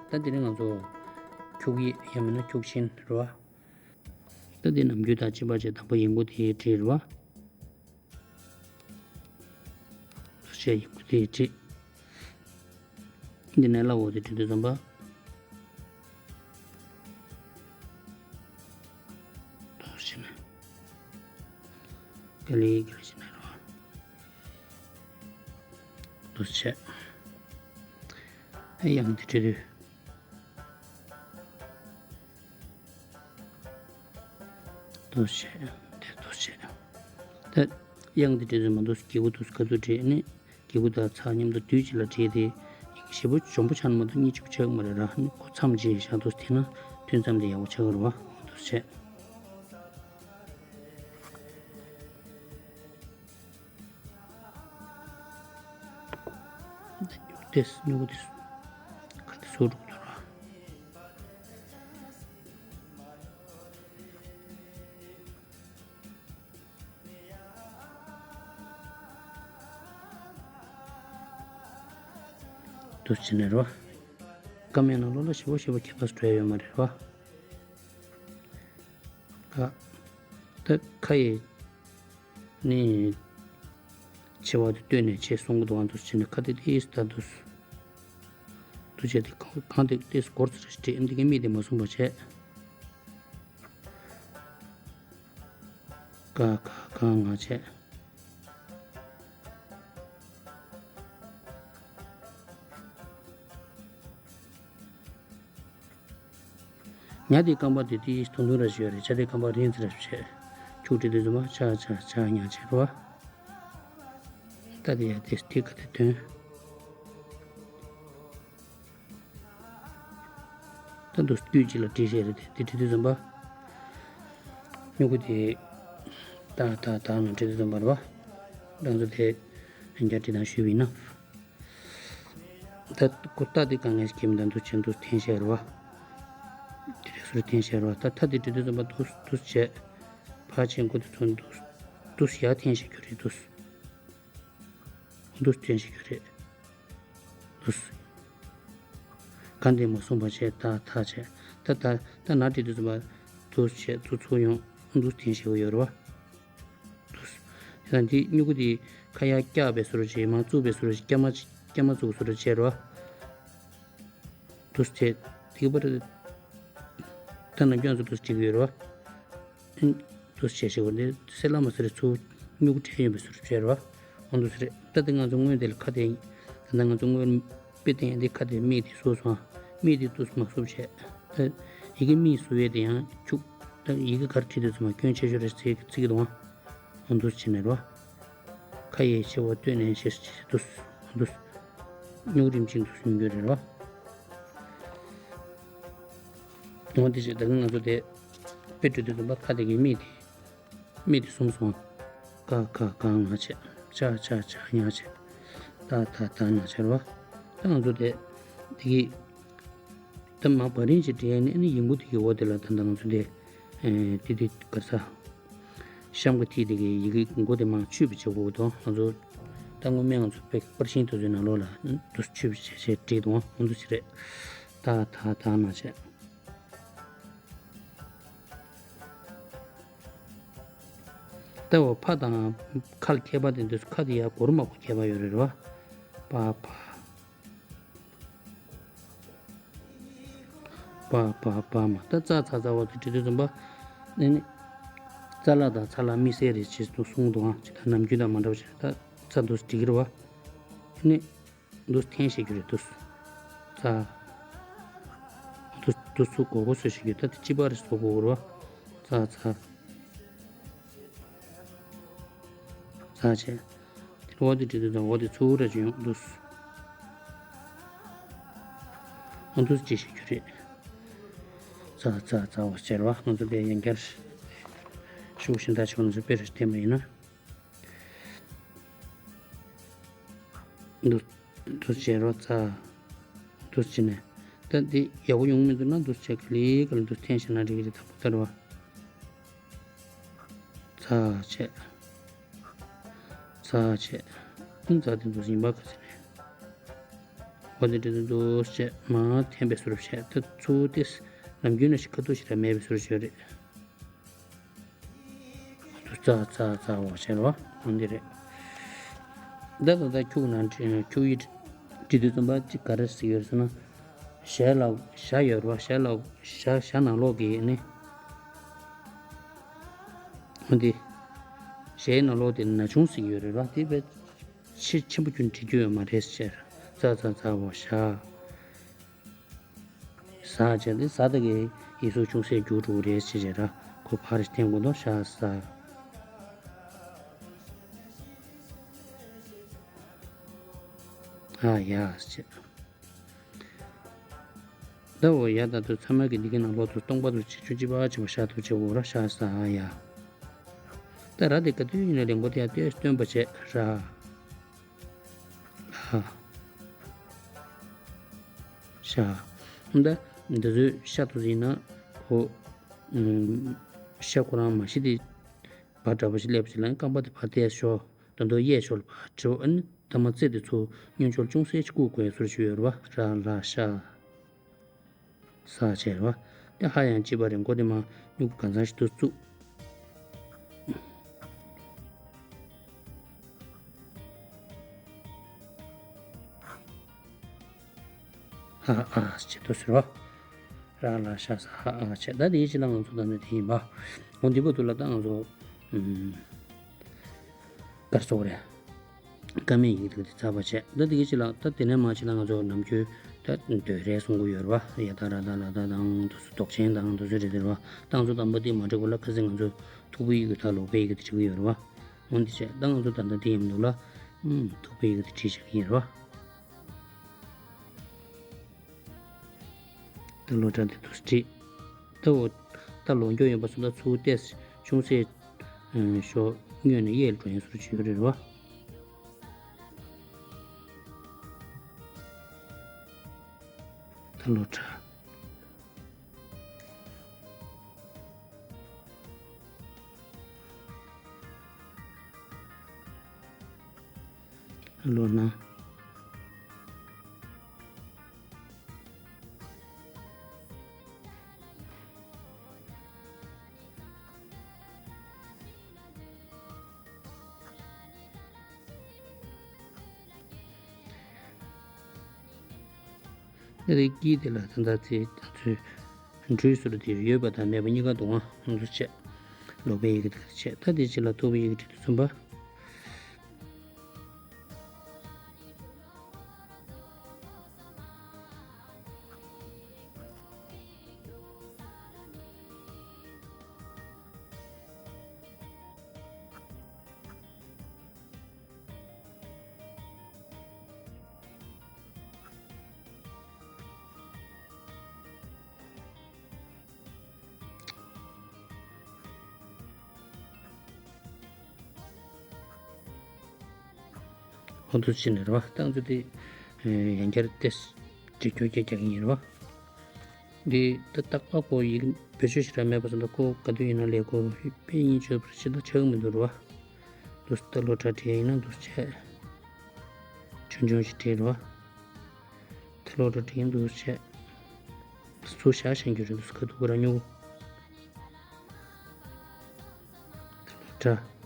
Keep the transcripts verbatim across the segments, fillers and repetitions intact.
ད་དེ་ནས་ང་ཚོ་འཁྱུག་ཡིག་ཡང་མིན་ན་འཁྱུག་ཤིང་རེད་བ། ད་དེ་ནམ་རྒྱུན་དང་གཅིག་པ་བྱས་དང་པོ་ཡིན་གོ་དེ་བྲིས་རེད་བ། བྱས་ཡིན་གོ་དེ་བྲིས། འདི་ནས་སླ་བོ་དེ་བྲིས་དུས་ཙམ་པ། དུ་ཕྱིན། ག་ལེ་ག་ལེ་ཕྱིན་ན་རོ། དུ་ཆད། ཨེ་ཡང་དེ་བྲིས་དུས། དུ་ཆད། དེ་དུ་ཆད། ད་ཡང་དེ་བྲིས་དུས་མ་དུ་སྐྱེ་བོ་དུ་ག་ཚོད་བྲིས་ནི། གི་གུ་དང་ཚ་མཉམ་དུ་དུས་གཅིག་ལ་བྲིས་ཏེ། ཞེ་པོ་འཇོན་པོ་ཆགས་ན་མ་གཏོགས་གཉིས་གཅིག་པུ་ཆགས་ཀྱི་མ་རེད་ར། ཁོ་མཚམས་བཅད་བཞག་འདུག་དེ་ན་ཐུན་མཚམས་དེ་ཡག་པོ་ཆགས་ཀྱི་རེད་བ། འདུག་བྱས། ཏེས་སྨྱུ་གུ་དེ་ཁ་དེ་སོ་འགྲོ་གི་འདུག་ར། དུ་ཕྱིན་ནས་རོ། ཀ་མེད་ན་ལོ་ལ་ཞེ་པོ་ཞེ་པོ་ཁྱད་པར་འགྲོ་ཡ་ཡོད་མ་རེད་རོ། ཀ། ད་ཁ་ཡི་ནི་ཆེ་བ་དེ་བཏོན་ནས་ཆེ་གསུང་གི་འདུག་ཨང་། དུ་ཕྱིན་ནས་ཁ་དེ་ཏིས་ད་དུ། དུ་ཆེ་དེ་གང་གང་དེ་ཏིས་སྐོར་ཚར་ཞིག་འདི་གའི་མིག་དེ་མ་བཟུང་བ་བྱས། ཀ་ཁ་ག་ང་བྱས། ཉ་དེ་རྐང་པ་དེ་དེའི་ཐུང་ཐུང་ར་ཞིག་ཡོད་རེད། ཆ་དེ་རྐང་པ་རིང་ཙི་ར་ཞིག་བྱས། ཁྱུག་ཁྲི་དེ་ཚོ་མ་ཆ་ཆ་ཆ་ཉ་བྱས་རོ། ད་དེ་ཡ་དེ་སྟེ་ག་དེ་དོན། ད་དུ་དུས་གཅིག་ལ་བྲིས་བྱས་རེད་དེ། དེ་བྲིས་དུས་ཙམ་པ། སྨྱུ་གུ་དེ་ཏག་ཏག་ཏག་ནང་བྲིས་དུས་ཙམ་པ་རེད་བ། རང་ཚོ་དེ་རྒྱ་བྲིས་དང་ཞུས་པ་ཡིན་ན། ད་ཀུ་ཏ་དེ་དཀའ་ངལ་ཞིག་གིས་མི་འདང་འདུག་ཅན་དུ་འཐེན་བྱས་རེད་བ། དེ་རེ་ཟུར་འཐེན་བྱས་རེད་བ། ད་ད་དེ་བྲིས་དུས་ཙམ་པ་དུས་དུས་བྱས། ཕ་ཆེན་ཀུ་དེ་ཚོ་དུས་དུས་ཡར་འཐེན་བྱེད་རྒྱུ་རེད་དུས། འདུ་སྟོན་ཞིག་རེད། འདུ། ག་འདི་མ་གསུངས་པ་བྱས་ད་ཐག་བྱས། ད་ད་ད་ན་བྲིས་དུས་ཙམ་པ་འདུ་བྱས་འདུ་ཚུགས་ཡོང་འདུ་སྟོན་ཞིག་ཡོད་རེད་བ། འདུ། དེ་ན་འདི་སྨྱུ་གུ་འདི་ཁ་ཡར་བཀྱག་པའི་བཟོ་འདྲ་བྱས། མར་བཙུགས་པའི་བཟོ་འདྲ་བྱས། སྐྱ་མ་སྐྱ་མ་བཙུགས་བཟོ་འདྲ་བྱས་རེད་བ། འདུ་བྱས་དེ་གི་པར། ད་ནམ་རྒྱུན་ཚོ་འདུ་བྱེད་ཀྱི་ཡོད་རེད་བ། དུ་བྱས་བྱས་པ་འདི་སེ་ལ་མ་སེ་རེ་ཚུར་སྨྱུ་གུ་བྲལ་ཡོད་པའི་ཟུར་བྱས་རེད་བ། འོ་འདུག་སེ་རེད། ད་དེ་ང་ཚོ་སྔོན་དེ་ལ་ཁ་དེ། ད་ལྟ་ང་ཚོ་སྔོན་དཔེ་བསྟན་ཡ་འདི་ཁ་དེ་མིག་དེ་བཟོས་སོང་། མིག་དེ་དུས་མ་བཟོ་བྱས། ད་ཡི་གེ་མིག་བཟོ་ཡས་དེ་ཡང་ཁྱུག་ད་ཡི་གེ་གར་བྲིས་དུས་ཚོད་མ་སྐྱོན་ཆེ་ཤོས་རེད་ཟེར་ཚིག་གི་འདུག་ཨང་། འོ་འདུག་བྱས་ནས་རེད་བ། ཁ་ཡེ་ཆེ་བ་བཏོན་ནས་ཤེས་ཤེས་འདུག་འོ་འདུག་སྨྱུག་རིམ་གཅིག་ཏུ་ཞུགས་རྒྱུ་རེད་བ། འོ་དེ་བྱས་ད་གིན་ང་ཚོ་དེ་དཔེ་བྲིས་དུས་ཙམ་པ་ཁ་དེ་གི་མིག་དེ་མིག་དེ་གསུམ་སོང་། ཀ་ཁ་ག་ང་བྱས། ཆ་ཆ་ཆ་ཉ་བྱས། ད་ད་ད་ན་བྱས་རེད་བ། ད་ང་ཚོ་དེ་དེ་གི་ད་མ་བ་རིན་ཅིག་བྲིས་ནས་ནི་ཡིན་གུ་དེ་གི་འོ་དེ་ལ་ད་ད་ང་ཚོ་དེ་དེ་དེ་ག་ས། གཤམ་ག་ཐིག་དེ་གི་ཡི་གེ་མགོ་དེ་མར་ཆུད་པ་བྱེད་དགོས་དོ། ང་ཚོ་ད་སྔོན་མའི་ང་ཚོ་པེ་པར་ཤིང་དེ་ཚོའི་ནང་ལོགས་ལ་དུ་ཆུད་པ་བྱས་བྱས་བྲིས་དང་འོ་འདུག་ཅི་རེད། ད་ད་ད་ན་བྱས། ད་འོ་ཕ་དང་ཁ་ལ་ཁྱད་པར་དེ་འདུག་ཁ་དེ་ཡ་གོར་མ་གོ་ཁྱད་པར་ཡོད་རེད་རེད་བ། པ་ཕ། པ་པ་པ་མ་ད་ཙ་ཚ་ཚ་བ་དེ་བྲིས་དུས་ཙམ་པ། ནི་ནི། ཙ་ལ་དང་ཚ་ལ་དམིགས་བསལ་རེད་ཅེས་དུ་གསུངས་འདུག་ཨང་། ཅི་ད་ནམ་རྒྱུན་དང་མ་འདྲ་བ་ཞིག་རེད། ད་ཚ་འདུག་སེ་བྲིས་ཀྱི་རེད་བ། ནི། འདུག་སེ་འཐེན་བྱེད་རྒྱུ་རེད་འདུག་སེ། ཙ། འདུག་འདུག་སེ་གོ་གོ་སོ་ཞིག་ཡོད། ད་དེ་གཅིག་པ་རེད་བཟོ་དགོས་རེད་བ། ཙ་ཚ། ཙ་བྱས། དེ་འོ་དེ་བྲིས་དུས་ཙམ་འོ་དེ་ཚུར་ར་ཅིག་ཡོང་འདུག་སེ། འོ་འདུག་སེ་ཅིག་བྱེད་རྒྱུ་རེད། ཙ་ཙ་ཙ་འོ་ཟེར་བ་ང་ཚོ་དེ་ཡང་བསྐྱར་ཤུགས་ཤིང་ད་ཆུ་ང་ཚོ་དཔེ་རེ་བསྟན་པ་ཡིན་ན། འདུག་འདུག་བྱས་རོ་ཙ། འདུག་བྱས་ནས། ད་འདི་ཡག་པོ་ཡོང་མི་འདུག་ན་འདུག་བྱས་ག་ལེ་ག་ལེ་འདུག་འཐེན་བྱས་ན་འགྲིག་གི་རེད། དང་པོ་ལྟར་བ། ཙ་བྱས། ཙ་བྱས། ཨུ་ཙ་དེ་འདུག་ཡིན་པ་ག་ཚོད་ནས། འོ་དེ་འདྲ་འདུག་བྱས་མར་འཐེན་པའི་བཟོ་འདྲ་བྱས། ད་ཚུར་དེ་ནམ་རྒྱུན་ནང་བཞིན་ཁ་ཐུག་ཞེ་དྲག་མེད་པའི་བཟོ་འདྲ་བྱས་རེད། འདུག་ཙག་ཙག་ཙག་འོ་བྱས་རེད་བ། འོ་འདི་རེད། ད་ད་ད་ཁྱུག་ནང་ཁྱུག་ཡིག་འབྲི་དུས་ཙམ་པ་གཅིག་ག་རེ་ཟེར་གྱི་ཡོད་ཟེར་ན། ཞྭ་ལ་ཞྭ་ཡོད་རེད་བ། ཞྭ་ལ་ཞྭ་ཞྭ་ནང་ལོགས་ཀྱི་ནི། འོ་འདི། ཞྭའི་ནང་ལོགས་དེ་ན་ཆུང་ཟེར་གྱི་ཡོད་རེད་བ། དེ་བས་ཆེ་ཆེན་པོ་ཁྱོན་འབྲི་རྒྱུ་ཡོད་མ་རེད་ཟེར། ཙག་ཙག་ཙག་འོ་ཞྭ། ཟ་བྱས་ཏེ་ཟ་ད་གའི་ཡིག་གཟུགས་ཅུང་ཟད་འགྱུར་འགྲོ་གི་རེད་ཅེས་བྱས་ར། ཁོ་ཕར་འཐེན་དགོས་འདུག་ཤ་ཟ། ཨ་ཡ་ཟེར། ད་འོ་ཡ་ད་དུ་ཚང་མ་གི་འདི་གི་ནང་ལོགས་སུ་སྟོང་པ་དུ་ཆེ་ཆུང་ཅི་པ་ཆེ་བ་ཤ་དུ་ཆེ་འོ་ར་ཤ་ཟ་ཨ་ཡ། ད་ར་དེ་ག་དུས་ཡིན་ན་ལེན་གོ་དེ་ཡ་ལྟོས་སྟོན་པ་བྱས་ར། ལ། ཤ། ད་འདི་ཚོའི་ཤ་ཐུབ་ཡིན་ན་ཁོ། ཤ་ཁོ་རང་མ་གཞི་དེ་བ་འདྲ་པོ་ཞིག་སླེབས་ཤིག་ལ་རྐང་པ་དེ་ཕར་ཐལ་ཤོག་ད་དུང་གཡས་ཕྱོགས་ལ་ཕར་བྲིའོ། ཨ་ནི་ཐ་མ་རྩེ་དེ་ཚོ་སྔོན་ཕྱོགས་ཅུང་ཟད་ཅིག་བཀུག་དགོས་ཟུར་ཞུ་ཡོད་རེད་བ། ར་ལ་ཤ། ས་བྱས་རེད་བ། དེ་ཧ་ཡང་གཅིག་པ་རེད། མགོ་དེ་མ་སྨྱུ་གུ་གང་ཚང་ཞིག་ཏུ་བཙུགས། ཧ་ཨ་ཞེས་དུ་ཟེར་བ། ར་ལ་ཤ་ས་ཧ་ཨ་བྱས། ད་དེའི་ཕྱི་ལ་ང་ཚོ་ད་ནི་དེ་ཡིན་པ། འོ་འདི་པོ་དུ་ལ་ད་ང་ཚོ་ཨུམ། གར་སོགས་རེད། ཀ་མད་ཡིག་དེ་ཚར་བ་བྱས། ད་དེའི་ཕྱི་ལ་ད་དེ་ནས་མ་ཕྱི་ལ་ང་ཚོ་ནམ་རྒྱུན་ད་འདོད་རེ་གསུང་གི་ཡོད་རེད་བ། ཡ་ད་ར་ད་ལ་ད་དང་དུ་སུ་དོག་ཆེན་དང་དུ་སུ་རེད་དེ་རེད་བ། ད་ང་ཚོ་དང་པོ་དེ་མ་འགྲིག་པ་ལ་ཁ་སང་ང་ཚོ་ཐུག་པའི་ཡིག་ད་ལོག་པའི་ཡིག་དེ་བྲིས་གི་ཡོད་རེད་བ། འོ་འདི་བྱས་ད་ང་ཚོ་ད་ལྟ་དེ་ཡིན་འདུག་ལ། ཨུམ་ཐུག་པའི་ཡིག་དེ་བྲིས་བཞག་གི་ཡིན་རེད་བ། ད་ལོ་གྲངས་དེ་དུ་བྲིས། ད་འོ། ད་ལོ་མགྱོགས་ཡིན་པ་སོང་ད་ཚུར་ཏེས་ཅུང་ཟད། ཤོག་སྔོན་ནས་གཡས་ལ་འགྲོ་ཡིན་ཟུར་བྱེད་ཀྱི་རེད་བ། ད་ལོ་གྲངས། ལོ་ན། ད་རེས་དཀྱིལ་དེ་ལ་ད་ལྟ་དེ་ད་ཚོས་འགྲུལ་ཟུར་དེ་ཡོད་པ་དང་མེད་པ་གཉིས་ཀ་འདུག་ཨང་། ང་ཚོ་བྱས། ལོག་པའི་ཡི་གེ་དེ་བྱས། ད་དེ་ཕྱི་ལ་ཐུག་པའི་ཡི་གེ་བྲིས་དུས་ཙམ་པ། ཧོན་དུ་ཕྱིན་ནས་རེད་བ། ཏང་ཚོ་དེ་ཡང་བསྐྱར་ཏེ་འབྲི་རྒྱུ་སྐད་རྒྱག་གི་ཡིན་རེད་བ། འདི་ད་རྟག་པ་ཁོ་ཡིག་བེད་སྤྱོད་ཞེ་དྲག་མེད་པ་སོང་ད་ཁོ་ག་དུས་ཡིན་ན་ལས་ཁོ་དཔེ་ཡིན་ཆོས་པར་ཞེ་དྲག་ཆགས་ཀྱི་མི་འདུག་རེད་བ། འདུག་སེ་ད་ལོ་གྲ་བྲིས་ཡིན་ན་འདུག་སེ་བྱས། ཆུང་ཆུང་ཞིག་བྲིས་རེད་བ། ད་ལོ་གྲ་བྲིས་འདུག་སེ་བྱས། སུ་ཞག་ཤན་གྱི་རེད་འདུག་སེ་ཁ་ཐུག་ར་ཉུག་ད་ལོ་གྲ། དེ་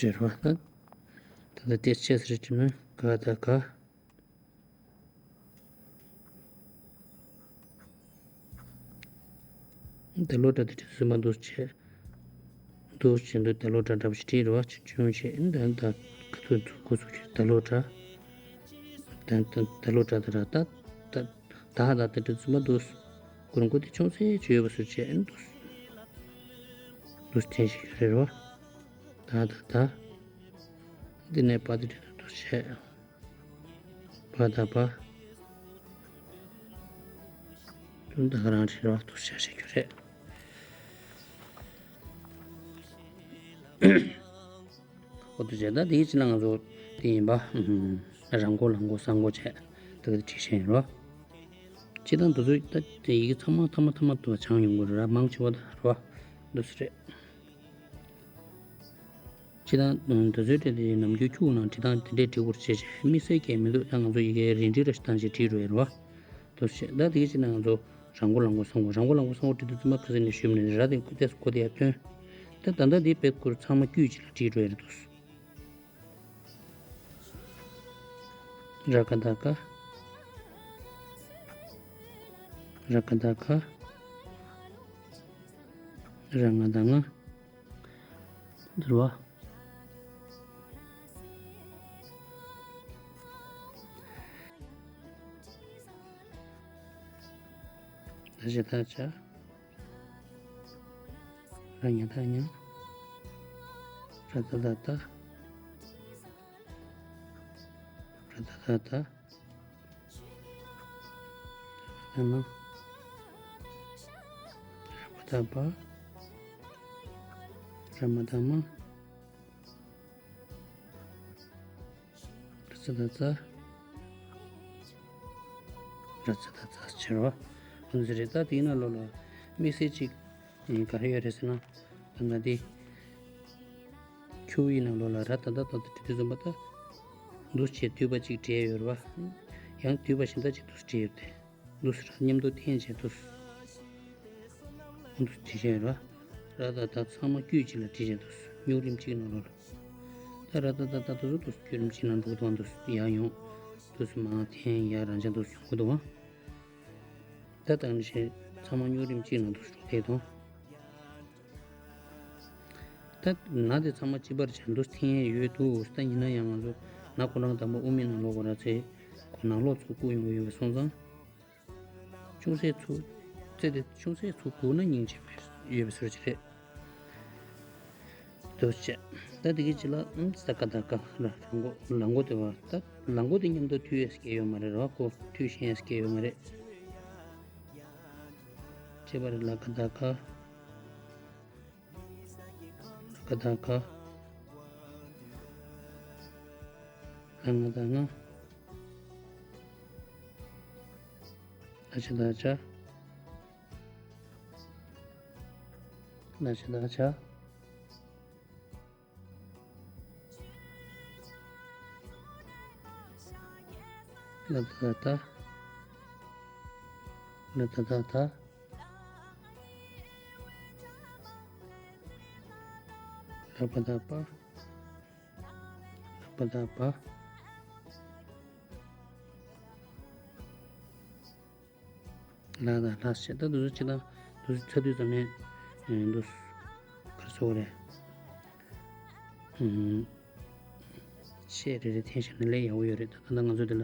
བྱས་རེད་བ། ད་ད་ལྟ་དེ་ཆེ་སར་བྲིས་ན་ག་ད་ག་ད་ལོ་གྲ་དེ་བྲིས་སུ་མ་འདུག་བྱས། འདུག་བྱས་འདུག་ད་ལོ་གྲ་འདྲ་པོ་ཞིག་བྲིས་རེད་བ། ཆུང་ཆུང་བྱས་ད་ད་ཁ་ཐུག་ཚུགས་ཁུ་ཚུགས་ཀྱི་ད་ལོ་གྲ། ད་ད་ད་ལོ་གྲ་ད་ར་ད་ད་ད་ད་ད་བྲིས་སུ་མ་འདུག་ཁོ་རང་ཁོ་དེ་ཆུང་ཚེ་བྱོས་པ་སུ་བྱས་འདུག་འདུག་དྲན་ཞིག་རེད་བ། ད་ད་ད། འདི་ནས་པ་དེ་འདྲ་འདུག་བྱས། པ་ད་པ། དུ་ད་ག་རང་བྲིས་རོགས་འདུག་བྱས་བྱེད་རྒྱུ་རེད། འོ་དེ་བྱས། ད་དེའི་ཕྱི་ལ་ང་ཚོ་དེ་ཡིན་པ། ར་མགོ་ལ་མགོ་ས་མགོ་བྱས། ད་ག་དེ་བྲིས་བཞག་ཡིན་རོ། སྤྱིར་བཏང་དེ་ཚོ་ད་དེ་ཡི་གེ་ཚང་མ་ཐ་མ་ཐ་མ་དུ་བ་སྦྱང་ཡོང་དགོས་རེད། ར་མང་ཆེ་བ་ད་རོ། འདུག་སེ་རེད། སྤྱིར་བཏང་དེ་ཚོའི་གྲས་དེ་ནམ་རྒྱུན་ཁྱུག་ནང་བྲིས་སྟངས་དེ་འདྲས་བྲིས་དགོས་རེད་ཅེས་བྱས། དམིགས་བསལ་གྱི་མི་འདུག་ད་ང་ཚོ་ཡི་གེ་རིལ་རིལ་ར་ཞིག་བཏང་བྱས་བྲིས་འགྲོ་ཡ་རེད་བ། འདུག་སེ་བྱས། ད་དེ་གི་ཕྱི་ལ་ང་ཚོ་ར་མགོ་ལ་མགོ་ས་མགོ། ར་མགོ་ལ་མགོ་ས་མགོ་བྲིས་དུས་ཙམ་པ་ཁ་སང་ནས་ཞུས་པ་ནས་ར་དེ་ཁུ་ཏེས་གོ་དེ་ཡར་ཐོན། ད་ད་ལྟ་དེ་བེད་ཁུར་ཚང་མ་དཀྱུས་གཅིག་ལ་བྲིས་འགྲོ་ཡ་རེད་འདུག་ར་ག་བཏགས་རྒ། ར་ག་བཏགས་རྒ། ར་ང་བཏགས་རྔ། འདུག་སེ་བྲིས་པ། ད་ཇ་བཏགས་ཇ། ར་ཉ་བཏགས་རྙ། ར་ད་བཏགས་རྡ། ར་ད་བཏགས་རྡ། ར་མ་བཏགས་རྨ། ར་བ་བཏགས་རྦ། ར་མ་བཏགས་རྨ། ར་ཙ་བཏགས་རྩ། ར་ཙ་བཏགས་རྩ་ཟེར་བ། འོ་འདི་རེད། ད་དེའི་ནང་ལོགས་ལ་དམིགས་བསལ་ཅིག་ག་རེ་ཡོད་རེད་ཟེར་ན། ད་ང་དེ་ཁྱུ་ཡི་ནང་ལོགས་ལ་ར་ད་བཏགས་རྡ་བཏགས་རྡ་བྲིས་དུས་ཙམ་པ་ད་འདུག་སེ་བྱས་བསྡུས་པ་ཅིག་བྲིས་ཡོད་རེད་བ། ཡང་བསྡུས་པ་གཞན་དག་ཅིག་འདུག་སེ་བྲིས་ཡོད་དེ། འདུག་སེ་ར་མཉམ་དུ་འཐེན་བྱས་འདུག་སེ། འདུག་སེ་བྲིས་བྱས་ར། ར་ད་བཏགས་རྡ་ཚང་མ་དཀྱུས་གཅིག་ལ་བྲིས་བྱས་འདུག་སེ། སྨྱུག་རིམ་གཅིག་ནང་ལོགས་ལ། ད་ར་ད་བཏགས་རྡ་དེ་ཚོ་འདུག་སེ་བརྒྱུད་རིམ་གཅིག་ནང་འགྲོ་གི་འདུག་བ། འདུག་སེ་ཡར་ཡོང་། འདུག་སེ་མར་འཐེན། ཡར་རང་འཇགས་འདུག་སེ་ཡོང་གི་འདུག་བ། ད་ད་ནི་བྱས་ཚང་མ་སྨྱུག་རིམ་གཅིག་ནང་འདུག་སེ་འགྲོ་བསྡད་འདུག་ད་ན་དེ་ཚང་མ་གཅིག་པ་རེད་བྱས་འདུག་སེ་འཐེན་ཡས་ཡོད་འདུག་ད་ཡིན་ན་ཡང་ང་ཚོ་ན་ཁོ་རང་དང་པོ་དབུ་མའི་ནང་ལོགས་ཁོ་ར་ཚེ་ཁོ་ནང་ལོགས་ཚུར་བཀུག་ཡོང་གི་ཡོད་པ་སོང་ཙང་། ཅུང་ཟད་ཚུར་རྩེ་དེ་ཅུང་ཟད་ཚུར་བཀུག་ན་སྙིང་རྗེ་མོ་ཡོད་པའི་བཟོ་ཅིག་རེད། འདུག་སེ་བྱས། ད་དེ་གི་རྗེས་ལ་ཨུམ་ས་ག་བཏགས་སྐ། ར་ལ་མགོ། ལ་མགོ་དེ་བ། ད་ལ་མགོ་དེ་མཉམ་དུ་མཐུད་ཡས་སྐད་ཡོད་མ་རེད་ར། ཁོ་མཐུད་ཤེས་ཡས་སྐད་ཡོད་མ་རེད། བྱས་པ་རེད། ལ་ག་བཏགས་ལྒ། ལ་ག་བཏགས་ལྒ། ལ་ང་བཏགས་ལྔ། ལ་ཇ་བཏགས་ལྗ། ལ་ཇ་བཏགས་ལྗ། ལ་ཏ་བཏགས་ལྟ། ལ་ཏ་བཏགས་ལྟ། ལ་པ་བཏགས་ལྤ། ལ་པ་བཏགས་ལྤ། ལ་དང་ལྷ་ཞེས། ད་འདུག་སེ་བྱས་ན་འདུག་སེ་ཚར་དུས་ཙམ་ནས་འདུག་སེ་ག་རེ་ཟེར་དགོས་རེད། ཤད་རེ་རེ་འཐེན་བཞག་ན་ལས་ཡག་པོ་ཡོད་རེད། ད་ད་ལྟ་ང་ཚོ་འདི་ལ་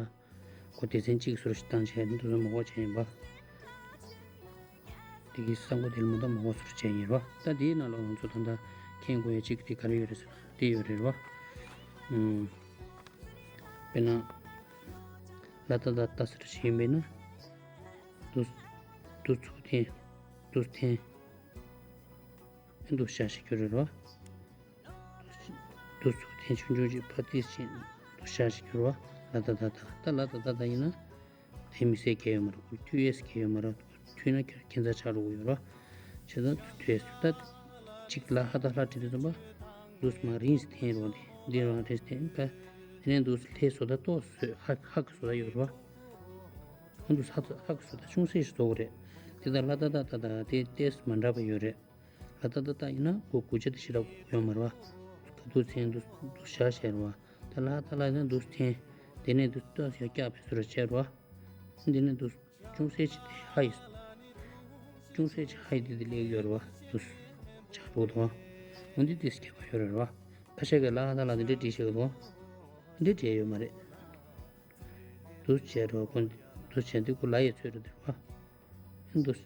སྒོ་སྡེ་ཚན་གཅིག་བཟོ་འདྲ་ཞིག་བཏང་བྱས་འདུག་སེ་མ་དགོས་བྱས་ཡིན་པ། དེ་གི་ས་མགོ་དེ་ལ་མ་གཏོགས་མ་དགོས་བཟོ་འདྲ་བྱས་ཡིན་རོ། ད་དེའི་ནང་ལ་ང་ཚོ་ད་ལྟ་མཁྱེན་དགོས་ཡ་གཅིག་དེ་ག་རེ་ཡོད་རེད་ཟེར་ན་དེ་ཡོད་རེད་རོ། དཔེར་ན། ལ་ཏ་བཏགས་ལྟ་ཟེར་འདྲ་ཞིག་ཡིན་པས་ན། འདུག་སེ་འདུག་སེ་ཚུར་འཐེན། འདུག་སེ་འཐེན། འདུག་སེ་བཞག་བྱས་འགྱུར་རེད་རོ། འདུག་སེ་ཚུར་འཐེན། ཆུང་ཆུང་ཅིག་ཕར་ཏོག་ཙམ་ཅིག་འདུག་སེ་བཞག་བྱས་འགྱུར་བ། ལ་ཏ་བཏགས་ལྟ། ད་ལ་ཏ་བཏགས་ལྟ་ཡིན་ན། དེ་དམིགས་བསལ་གང་ཡང་ཡོད་མ་རེད། ཁོ་མཐུད་ཡས་གང་ཡང་ཡོད་མ་རེད། མཐུད་ན་ཁྱད་མཚར་ཆགས་འགྲོ་གི་ཡོད་རེད་བ། བྱས་ཙང་མཐུད་ཡས་ད་གཅིག་ལ་ཧ་ད་ལྷ་བྲིས་དུས་ཙམ་པ། འདུག་སེ་མར་རིང་ཙམ་འཐེན་རོགས། འདི་འདི་རང་རིང་ཙམ་འཐེན་པ། དེ་ནས་འདུག་སེ་ལྷའི་བཟོ་ལྟ་ཏོག་ཙམ་བཟོས། ཧ་ཧ་གི་བཟོ་ལྟ་ཡོད་རེད་བ། ཨ་འདུག་སེ་ཧ་ཧ་གི་བཟོ་ལྟ་ཅུང་ཟད་ཞིག་བཟོ་དགོས་རེད། དེ་ལྟར་ལ་ཏ་བཏགས་ལྟ་དང་དེ་ཏོག་ཙམ་མ་འདྲ་བ་ཡོད་རེད། ལ་ཏ་བཏགས་ལྟ་ཡིན་ན་ཁོ་དགུ་ཆ་དེ་ཞེ་དྲག་ཡོད་མ་རེད་བ། ག་འདུག་སེ་འཐེན། འདུག་སེ་འདུག་སེ་བཞག་བྱས་རེད་བ། ད་ལ་ཏ་ལ་ཡིན་ན་འདུག་སེ་འཐེན། དེ་ནས་འདུག་སེ་ཏོག་ཙམ་ཡར་བཀྱག་པའི་བཟོ་འདྲ་བྱས་རེད་བ། དེ་ནས་འདུག་སེ་ཅུང་ཟད་ཅིག་དེ་ཧ་ཡི། ཅུང་ཟད་ཅིག་ཧ་ཡི་དེ་དེ་སླེབས་ཡོད་རེད་བ། འདུག་སེ་ཆགས་འགྲོ་འདུག་བ། འོ་འདི་ཏོག་ཙམ་ཁྱད་པར་ཡོད་རེད་བ། ཁ་ཤས་ཀྱིས་ལ་ཏ་ལ་དེ་འདྲས་བྲིས་བཞག་གི་འདུག་བ། འདི་འདྲས་བྲིས་ཡོད་མ་རེད། འདུག་སེ་བྱས་རེད་བ། ཁོ་འདུག་སེ་བྱས་འདི་ཁོ་ལ་ཡི་ཚོད་རེད་འདུག་བ། འདུག་སེ་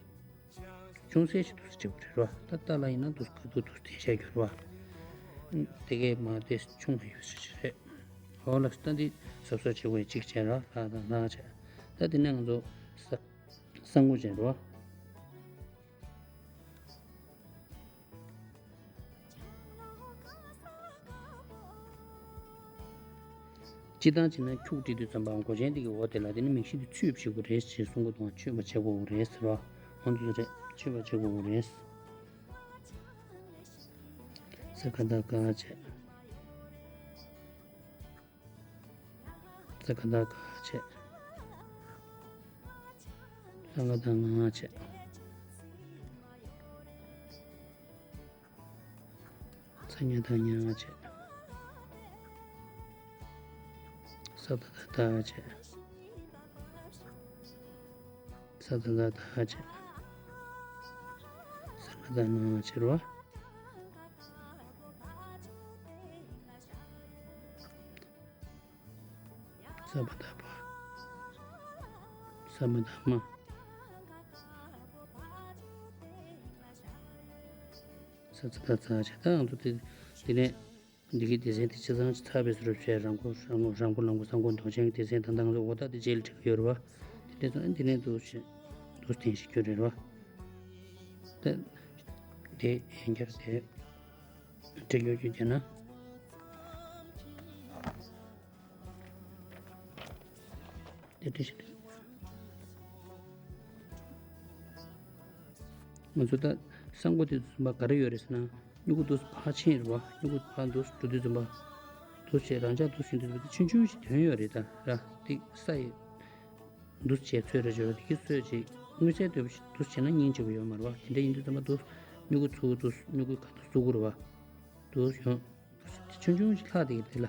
ཅུང་ཟད་ཅིག་འདུག་སེ་བྱེད་དགོས་རེད་བ། ད་ཏ་ལ་ཡིན་ན་འདུག་སེ་ག་འདུག་འདུག་སེ་འཐེན་བཞག་རྒྱུ་རེད་བ། དེ་གས་མ་དེ་ཆུང་བ་ཡོད་ས་ཞིག་རེད། འོ་ལགས་སོ། ད་འདི་གཟབ་གཟབ་བྱེད་དགོས་ཡ་གཅིག་བྱས་ར། ལ་དང་ལ་བྱས། ད་དེ་ནས་ང་ཚོ་ས་ས་མགོ་བྱས་རེད་བ། སྤྱིར་བཏང་བྱས་ན་ཁྱུག་བྲིས་དུས་ཙམ་པའམ་མགོ་ཅན་དེ་གི་འོག་དེ་ལ་དེ་ནི་མིག་ཤེལ་དེ་ཚུད་བྱེད་དགོས་རེད་ཅེས་གསུང་གི་འདུག་ཚུད་པ་བྱེད་དགོས་རེད་ཟེར་བ། འོ་འདུག་རེད། ཚུད་པ་བྱེད་དགོས་རེད། ས་ག་བཏགས་སྐ་བྱས། ས་ག་བཏགས་སྐ་བྱས། ས་ག་བཏགས་སྔ་བྱས། ཚ་ཉ་བཏགས་སྙ་བྱས། ས་ད་བཏགས་སྡ་བྱས། ས་ད་བཏགས་སྡ་བྱས། ས་ན་བཏགས་སྣ་བྱས་རེད་བ། ས་བ་བཏགས་སྦ། ས་མ་བཏགས་སྨ། ས་ཚ་བཏགས་ཚ་བྱས། ད་ང་ཚོ་དེ་དེ་ནས་འདི་གི་སྡེ་ཚན་དེ་ཆ་ཚང་ཚར་བའི་བཟོ་འདྲ་བྱས། རང་མགོ་རང་མགོ་རང་མགོ་ལ་མགོ་ས་མགོ་འདོགས་ཅན་གྱི་སྡེ་ཚན་དང་། ད་ང་ཚོ་འོ་ཐ་དེ་རྗེས་ལ་འབྲི་གི་ཡོད་རེད་བ། དེ་འདྲ་སོང་ཨ། འདི་ནས་འདུག་བྱས་འདུག་བསྟན་ཞིག་རྒྱུ་རེད་བ། ད་དེ་ཡན་གྱར་དེ་འབྲི་རྒྱུ་རྒྱུ་བྱས་ན། དེ་འདྲ་ཞིག་རེད། ང་ཚོ་ད་ས་མགོ་དེ་ཚོ་ག་རེ་ཡོད་རེད་ཟེར་ན། སྨྱུ་གུ་འདུག་ཕར་ཕྱིན་རེད་བ། སྨྱུ་གུ་ཕར་འདུག་འགྲོ་དུས་ཙམ་པ། འདུག་བྱས་རང་འཇགས་འདུག་བྱེད་དུས་ཙམ་པ་དེ་ཆུང་ཆུང་ཞིག་དོན་ཡོད་རེད། ད་ར་དེ་ས་ཡི་འདུག་བྱས་ཚོད་རེ་བྱོས་ར་དེ་གི་ཚོད་ཅིག་དངོས་གསལ་དོད་པོ་ཞིག་འདུག་བྱས་ན་སྙིང་རྗེ་པོ་ཡོད་མ་རེད་བ། དེ་འདྲ་ཡིན་དུས་ཙམ་པ་འདུག་སྨྱུ་གུ་ཚུར་འདུག་སྨྱུ་གུ་ག་འདུག་བཙུགས་དགོས་རེད་བ། འདུག་ཡོང་། ཆུང་ཆུང་ཞིག་ལྷག་དེ་གི་དེ་ལ་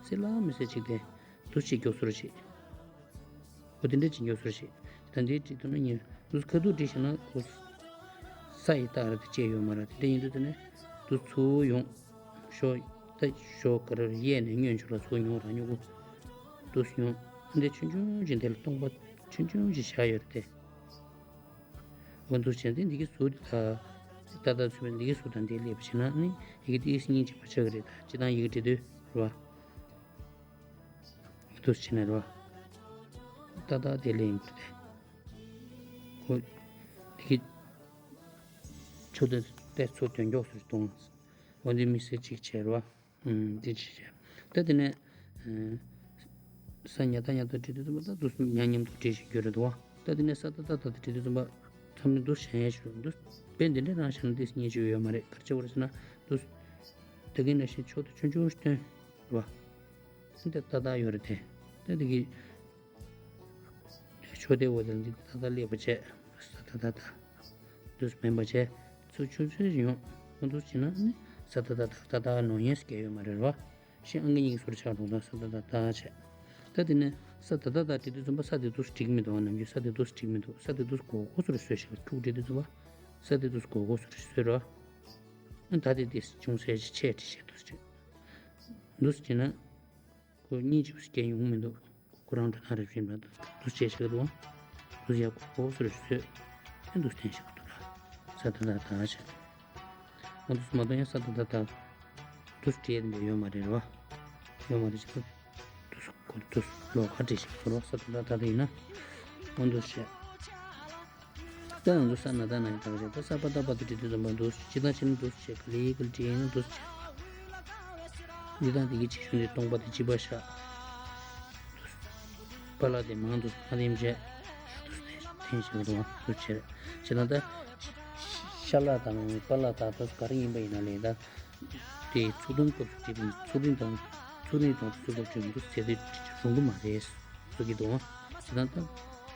སེ་ལ་མི་སེ་ཅིག་དེ་འདུག་བྱེད་མགྱོགས་སོར་བྱེད། འོ་དེ་འདྲ་བྱེད་མགྱོགས་སོར་བྱེད། ད་འདི་བྲིས་ཐུབ་ན་ཉེ་འདུག་ཁ་ཐུག་བྲིས་བྱས་ན་ཁོ་ས་ཡི་རྟགས་ར་དེ་བཅད་ཡོད་མ་ར། དེ་འདྲ་ཡིན་དུས་དེ་ནས་འདུག་ཚུར་ཡོང་། ཞོག་ད་ཞོག་ག་ར་གཡས་ནས་སྔོན་ཆུ་ལ་ཚུར་ཡོང་ར་སྨྱུ་གུ་འདུག་ཡོང་། འདི་ཆུང་ཆུང་ཅིག་དེ་ལ་སྟོང་པ་ཆུང་ཆུང་ཅིག་བཞག་ཡོད་རེད་དེ། འོ་འདུག་བྱས་ཏེ་འདི་གི་ཟུར་དེ་དག་ཏག་ཏག་ཚུད་པའི་འདི་གི་ཟུར་དང་འདི་སླེབས་པ་བྱས་ན་ནི་ཡི་གེ་དེ་སྙིང་རྗེ་པོ་ཆགས་ཀྱི་རེད། ད་སྤྱིར་བཏང་ཡི་གེ་འབྲི་དུས་རེད་བ། འདུག་བྱས་ནས་རེད་བ། ཏག་ཏག་དེ་ལེན་དགོས་ཏེ། འོ་འདི་གི་ཆུ་དེ་ཏེ་ཚུར་དོན་མགྱོགས་སུ་གཏོང་། འོ་འདི་མི་སེར་གཅིག་བྱས་རེད་བ། ཨུམ། དེ་ཅི་བྱས། ད་དེ་ནས་ཨ་ས་ཉ་བཏགས་སྙ་བཏགས་བྲིས་དུས་ཙམ་པ་ད་འདུག་སེ་མཉམ་མཉམ་དུ་བྲིས་བཞིན་རྒྱུ་རེད་འདུག་བ། ད་དེ་ནས་ས་ཏ་བཏགས་སྡ་བྲིས་དུས་ཙམ་པ་མཚམས་ནས་འདུག་སེ་བཞག་ཡས་ཞུ་འདུག་དཔེ་འདི་འདྲ་རང་བཞག་ན་ཏོག་ཙམ་སྙིང་རྗེ་ཡོད་མ་རེད། ག་རེ་བྱས་པ་རེད་ཟེར་ན་འདུག་སེ་ད་གིན་ནང་བཞིན་ཕྱོགས་དེ་ཆུང་ཆུང་ཞིག་སྟོན་རེད་བ། ད་ཏག་ཏག་ཡོད་རེད་དེ། ད་དེ་གི་ཕྱོགས་དེ་འོག་དེ་ལ་འདི་ཏག་ཏག་སླེབས་པ་བྱས། ས་ཏ་བཏགས་སྡ། འདུག་སེ་མིན་པ་བྱས། ཚུར་ཆུང་ཆུང་ཞིག་ཡོང་། འོ་འདུག་སེ་བྱས་ན་ནི་ས་ཏ་བཏགས་སྡ། ཏག་ཏག་ནོར་ཡས་སུ་སྐད་ཡོད་མ་རེད་བ། ཤི་ཨང་ཀི་གཉིས་ཀྱི་ཟུར་ཆགས་འགྲོ་དང་། ས་ཏ་བཏགས་སྡ་བྱས། ད་དེ་ནས་ས་ཏ་བཏགས་སྡ་བྲིས་དུས་ཙམ་པ་ས་དེ་འདུག་སེ་འགྲིག་མི་འདུག་ནམ་རྒྱུན་ས་དེ་འདུག་སེ་འགྲིག་མི་འདུག་ས་དེ་འདུག་སེ་སྒོར་སྒོར་སུ་རེ་བཟོས་ཤིག་ཁྱུག་བྲིས་དུས་ཙམ་པ་ས་དེ་འདུག་སེ་སྒོར་སྒོར་སུ་རེ་བཟོས་ར། ཨ་ད་དེ་དེ་ཅུང་ཟད་ཅིག་ཆེ་བྲིས་བྱས་འདུག་སེ་བྲིས། འདུག་སེ་བྱས་ན་ཁོ་སྙིང་རྗེ་པོ་ཞིག་སྐད་ཡོང་མི་འདུག་ཁོ་རང་འགྲོ་སྟངས་རེ་བྱས་ན་འདུག་སེ་བྱས་ཤིག་འདུག་འདུག་སེ་ཡ་སྒོར་སྒོར་སུ་རེ་བཟོས། ཨ་འདུག་སེ་བསྟན་ཤིག་འདུག་ལ། ས་ཏ་བཏགས་སྡ་བྱས། འོ་འདུག་སེ་མ་གཏོགས་ཡང་ས་ཏ་བཏགས་སྡ། འདུག་སེ་བྲིས་ཡས་འདི་ཡོད་མ་རེད་བ། ཡོད་མ་རེད་ཅེ་ན། འདུག་སེ་ཁོ་འདུག་སེ་ལོགས་ཀ་བྲིས་ཤིག་ཟེར་བ། ས་ཏ་བཏགས་སྡ་དེ་ཡིན་ན། འོ་འདུག་སེ་བྱས། ད་ང་ཚོ་ས་ན་བཏགས་སྣ་ཡི་ད་ག་བྱས། ད་ས་པ་བཏགས་སྦ་དེ་བྲིས་དུས་ཙམ་པ་འདུག་སེ་ཇི་ལྟར་བྱས་ན་འདུག་སེ་བྱས། ག་ལེ་ག་ལེ་བྲིས་ཡིན་ན་འདུག་སེ་བྱས། འདི་དང་འདི་གི་ཕྱི་ཤུན་དེ་སྟོང་པ་དེ་གཅིག་པ་བཞག་པ་ལ་དེ་མང་དུ་མ་ལེན་བྱས། འདུག་སེ་འཐེན་བཞག་འདུག་སེ་བྱས། བྱས་ན་ད་ཤ་ལ་དང་པ་ལ་དང་ད་ག་རེ་ཡིན་པ་ཡིན་ན་ལས་ད། དེ་ཚུགས་ཐུང་སྐབས་སུ་བྲིས་པའི་ཚུགས་རིང་དང་ཚུགས་རིང་དང་ཚུགས་སྐབས་བྲིས་མི་འདུག་ཟེར་དེ་རུང་གི་མ་རེད་ཟེར་གྱི་འདུག་ཨ། དེ་ན་ད་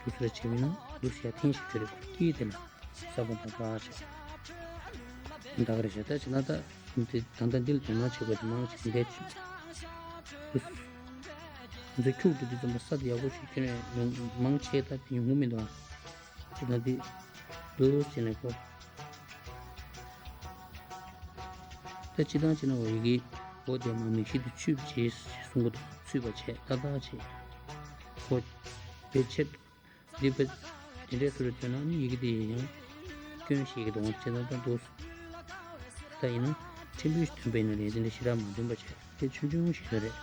འདུག་སེ་ར་བྱས་མིན་ན་འདུག་སེ་ཡར་འཐེན་ཞིག་བྱོས་རེད། ཁོ་སྐྱིད་དེ་ལ་ས་པ་བཏགས་སྦ་བྱས། ད་ག་རེ་བྱས། ད་བྱས་ན་ད་དེ་ད་ལྟ་འདི་ལ་དོ་སྣང་བྱེད་དགོས་དེ་མང་ཆེ་འདས་ཆུ་འདུག་སེ་ཁྱུག་འདུག་དུས་ཙམ་པ་ས་དེ་ཡག་པོ་ཞིག་ཁྱོན་ནས་ཡོང་མང་ཆེ་ད་དེ་ཡོང་གི་མི་འདུག་ཨ། ཅི་ལྟར་འདི་འདུག་ཟེར་ནས་གོ། ད་སྤྱིར་བཏང་བྱས་ན་འོ་ཡི་གེ་འོ་དེ་མ་མིག་ཤེལ་དུ་ཚུད་པ་བྱས་གསུང་གི་འདུག་ཚུད་པ་བྱས་ཏག་ཏག་བྱས། འོ་བེད་ཆད་འདི་བེད་དེ་འདྲའི་ཚུལ་དུ་ཐོན་ན་ནི་ཡི་གེ་དེ་ཡང་སྐྱོན་ཞིག་གི་འདུག་བྱས་ན་ད་འདུག་ད་ཡིན་ན་ཕྲན་བུ་ཞིག་ཐོན་པ་ཡིན་ན་ལས་དེ་འདྲ་ཞེ་དྲག་མ་ཐོན་པ་བྱས། དེ་ཆུང་ཆུང་ཞིག་རེད།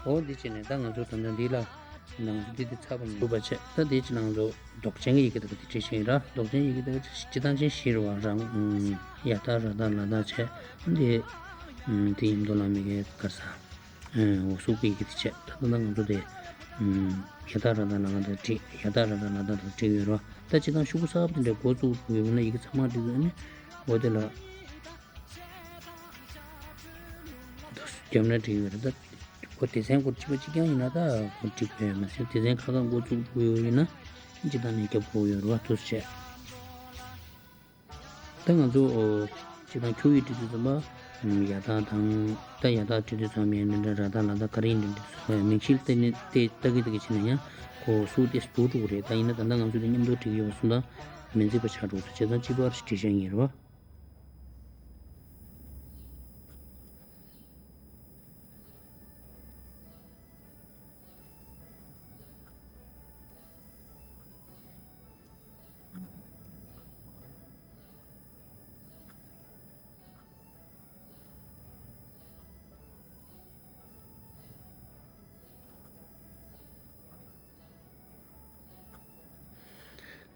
འོ་འདི་བྱས་ནས་ད་ང་ཚོ་ད་ལྟ་འདི་ལ་ནང་འདི་དེ་ཚར་བ་མི་འདུག་པ་བྱས། ད་འདི་ཅི་ནང་ཚོ་འདོགས་ཅན་གྱི་ཡི་གེ་དག་དེ་བྲིས་ཤིང་ར། འདོགས་ཅན་ཡི་གེ་དག་སྤྱི་བཏང་ཅན་བཞི་རེད་བ། རང་ཡ་བཏགས་ར་བཏགས་ལ་བཏགས་བྱས། འདི་འདི་ཡིན་མདོ་ལ་མི་གའི་དཀར་ས། འོ་གཟུགས་ཀྱི་ཡི་གེ་དེ་བྱས། ད་ད་ལྟ་ང་ཚོ་དེ་ཡ་ད་ར་ད་ལ་ད་བྲིས། ཡ་ད་ར་ད་ལ་ད་ད་བྲིས་ཡོད་ར། ད་སྤྱིར་བཏང་ཤོག་གུ་གསར་པ་དེ་འདྲ་འགོ་བཙུགས་དགོས་ཡོད་ན་ཡི་གེ་ཚང་མ་བྲིས་དགོས་ནི་འོ་དེ་ལ། རྒྱབ་ན་འགྲིག་ཡོད་རེད། ད་ཁོ་སྡེ་ཚན་སྐོར་གཅིག་པ་གཅིག་རྐྱང་ཡིན་ན་ད་ཁོ་འགྲིག་པ་ཡོད་མ་ཟད། སྡེ་ཚན་ཁག་ཁག་འགོ་བཙུགས་དགོས་ཡོད་ཡིན་ན་སྤྱིར་བཏང་ནས་རྒྱབ་དགོས་ཡོད་རེད་བ། འདུག་སེ་བྱས། ད་ང་ཚོ་སྤྱིར་བཏང་ཁྱོ་ག་ཡིག་བྲིས་དུས་ཙམ་པ་ཡ་ད་དང་། ད་ཡ་ད་བྲིས་དུས་ཙམ་ཡང་འདི་འདྲ་ར་ད་ལ་ད་ག་རེ་ཡིན་འདྲ་འདི་ཚོ་མིང་གཞི་ལ་བལྟས་ནས་བལྟས་ལྟ་གི་ལྟ་གི་བྱས་ན་ཡང་ཁོ་སུ་དེ་སུ་འགྲོ་གི་རེད། ད་ཡིན་ན་ད་ལྟ་ང་ཚོ་དེ་མཉམ་དུ་བྲིས་ཀྱི་ཡོད་པ་སོང་ད་མི་མཛེས་པ་ཆགས་འགྲོ་སོང་། བྱས་ཙང་གཅིག་པར་བྲིས་བཞག་ཡིན་རེད་བ།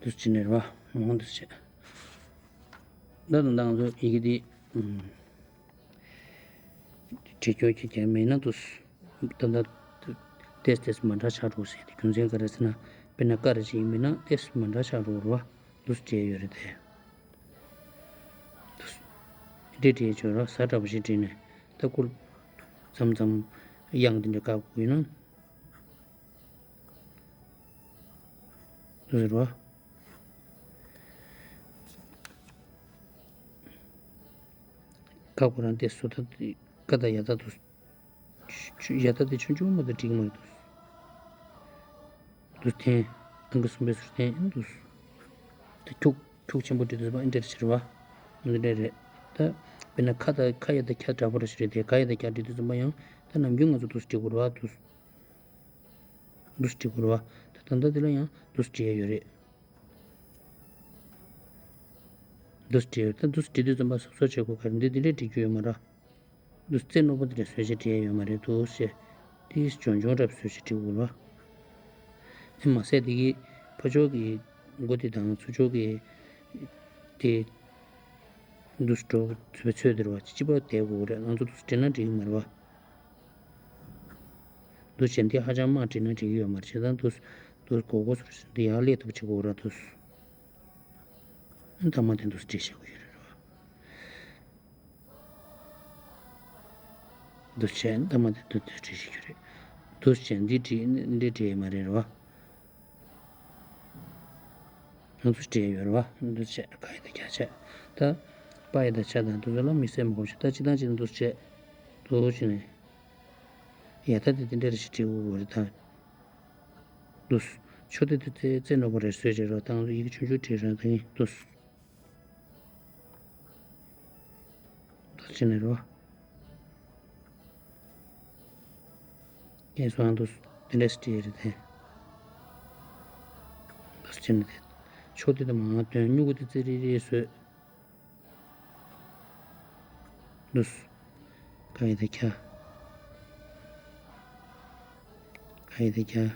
འདུག་སེ་བྱས་ནས་རེད་བ། མང་འདུག་སེ་བྱས། ད་དུང་ད་ང་ཚོ་ཡི་གེ་འདི་བྲིས་སྐྱོར་གྱི་རྒྱ་མེད་ན་འདུག་ད་ལྟ་ཏེས་ཏེས་མ་འདྲ་ཆགས་འགྲོ་ཟེར་ཏེ། རྒྱུ་མཚན་ག་རེ་ཟེར་ན། དཔེར་ན་ཀ་རེ་ཞིག་ཡིན་པས་ན་ཏེས་མ་འདྲ་ཆགས་འགྲོ་རེད་བ། འདུག་སེ་བྲིས་ཡོད་རེད་དེ། འདི་འདྲས་བྲིས་ཆོག་ར། ཟ་འདྲ་པོ་ཞིག་བྲིས་ནས་ད་ཁུར་མཚམས་མཚམས་དབྱངས་འདི་འདྲས་བཀག་དགོས་ན། འདུག་ཟེར་བ། ཀ་ཁོ་རང་ཏེས་སོ། ད་ཀ་དང་ཡ་ད་འདུག་ཡ་ད་དེ་ཆུང་ཆུང་མ་གཏོགས་འགྲིག་མ་རེད་འདུག་འདུག་འཐེན། ཨང་ཀི་གསུམ་པའི་ཟུར་འཐེན་འདུག་ད་ཁྱུག་ཁྱུག་ཆེན་པོ་བྲིས་དུས་ཙམ་པ་འདི་འདྲ་ཞིག་རེད་བ། འདི་འདྲ་རེད། ད་དཔེར་ན་ཁ་ད་ཁ་ཡ་ད་ཁྱ་འདྲ་པོ་རེ་ཞིག་རེད་དེ། ག་ཡ་ད་གྱ་བྲིས་དུས་ཙམ་པ་ཡང་ད་ནམ་རྒྱུན་ང་ཚོ་འདུག་སེ་བྲིས་དགོས་རེད་བ། འདུག་འདུག་སེ་བྲིས་དགོས་རེད་བ། ད་ད་ལྟ་འདི་ལ་ཡང་འདུག་སེ་བྲིས་ཡ་ཡོད་རེད། འདུག་སེ་བྲིས་ཡ་ཡོད་རེད། ད་འདུག་སེ་བྲིས་དུས་ཙམ་པ་སོ་སོ་བྱེད་དགོས། ག་རེ་འདི་འདི་འདྲས་བྲིས་རྒྱུ་ཡོད་མ་རེད། འདུག་སེ་རྩེ་རྣོ་པོ་འདི་འདྲས་བཟོས་བྱས་བྲིས་ཡ་ཡོད་མ་རེད། འདུག་སེ་ཏིས་འཇོན་འཇོན་འདྲ་བཟོས་བྱས་བྲིས་དགོས་རེད་བ། དེ་མ་ཟད་དེ་གི་ཕར་ཕྱོགས་ཀྱི་མགོ་དེ་དང་ཚུར་ཕྱོགས་ཀྱི་དེ་འདུག་སེ་འགྲོ་བའི་ཚོད་དེ་རེད་བ། གཅིག་པ་བསྡད་དགོས་རེད། ང་ཚོ་འདུག་སེ་བྲིས་ན་འགྲིག་གི་མ་རེད་བ། འདུག་སེ་འདི་ཧ་ཅང་དམའ་བྲིས་ན་འགྲིག་གི་ཡོད་མ་རེད། བྱས་ཙང་འདུག་སེ་འདུག་སེ་གོ་གོ་ཚུར་འདི་ཡར་སླེབས་ཐུབ་བྱེད་དགོས་རེད། འདུག་སེ་མཐའ་མ་དེ་འདུག་སེ་བྲིས་བཞག་གི་ཡོད་རེད་བ། འདུག་སེ་མཐའ་མ་དེ་འདུག་སེ་བྲིས་བཞག་གི་ཡོད་རེད། འདུག་སེ་འདི་བྲིས་འདི་བྲིས་མ་རེད་རེད་བ། ང་ཚོ་བྲིས་ཡོད་རེད་བ། འདུག་སེ་བྱས། ག་ཡ་ད་གྱ་བྱས། ད་པ་ཡ་ད་ཆ་དང་འདུག་སེ་ལ་དམིགས་བསལ་མ་གོ་ཞིག་ད་སྤྱིར་བཏང་ཅིག་འདུག་སེ་བྱས། འདུག་སེ་བྱས་ནས་ཡ་ད་དེ་དེ་འདྲ་རེ་ཞིག་བྲིས་དགོས་རེད་ད། འདུག་སེ་ཕྱོགས་དེ་དེ་ཚེ་ཚེ་རྣོ་པོ་རེ་བཟོས་བྱས་རོགས་ད་ང་ཚོ་ཡི་གེ་ཆུང་ཆུང་བྲིས་རང་ད་ཡིན་འདུག་སེ། འདུག་སེ་བྱས་ནས་རོགས། ངས་སོང་འདུག་སེ་དེ་འདྲ་ཞིག་བྲིས་རེད་དེ། འདུག་སེ་བྱས་ནས་དེ་ཕྱོགས་དེ་དེ་མ་སྟོན། སྨྱུ་གུ་དེ་ཙི་རི་རི་བཟོས། འདུག་སེ། ག་ཡ་ད་གྱ། ག་ཡ་ད་གྱ།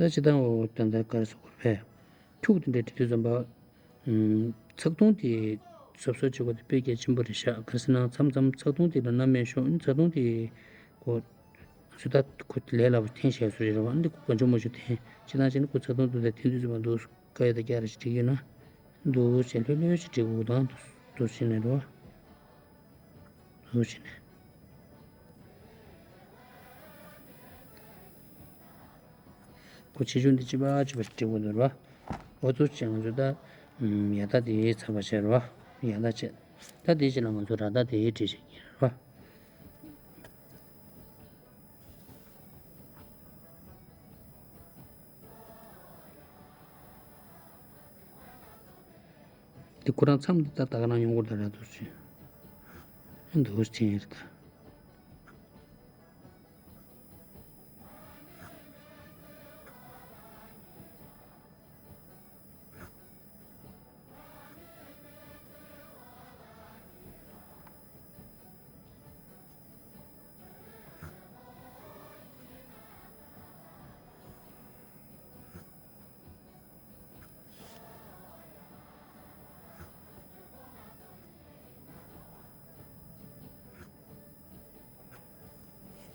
ད་སྤྱིར་བཏང་འོ་ད་ད་ག་རེ་ཟེར་དགོས་རེད། ཁྱུག་དེ་འདྲ་བྲིས་དུས་ཙམ་པ། ཨམ། ཚེག་དུང་དེ་གཟབ་གཟབ་བྱེད་དགོས་དེ་དཔེ་གལ་ཆེན་པོ་རེད་ཤག་ག་རེ་ཟེར་ན་མཚམས་མཚམས་ཚེག་དུང་དེ་ལ་སྣང་མེད་ཤོར། ཨ་ནི་ཚེག་དུང་དེ་ཁོ་ཚོད་ལྟ་ཁོ་ལས་སླ་པོ་འཐེན་བྱས་བཟོ་རེད་བ། ཨ་ནི་ཁོ་ག་འཇོ་མ་འཇོ་འཐེན། སྤྱིར་བཏང་བྱས་ན་ཁོ་ཚེག་དུང་དེ་ལ་འཐེན་དུས་ཙམ་པ་འདུག་སེ་ག་ཡ་ད་གྱ་རེ་ཞིག་བྲིས་ཡོད་ན། འདུག་སེ་ལྷོད་ལྷོད་ཞིག་བྲིས་དགོས་དང་འདུག་སེ་བྱས་ནས་རེད་བ། འདུག་སེ་བྱས་ནས། ཁོ་ཆེ་ཆུང་འདི་གཅིག་པ་གཅིག་པ་ཞིག་བྲིས་དགོས་འདུག་ར། འོ་འདུག་སེ་བྱས་ང་ཚོ་ད་ཡ་ད་དེ་ཚར་བ་བྱས་ར། ཡ་ད་བྱས། ད་དེ་བྱས་ན་ང་ཚོ་ར་ད་དེ་བྲིས་བྱེད་ཀྱི་ར། འདི་ཁོ་རང་མཚམས་འདི་ད་ད་ག་རང་ཡོང་གི་རེད་ད་ར། འདུག་སེ་བྱས། འདུག་སེ་བྱས་ཡིན་རེད་ད།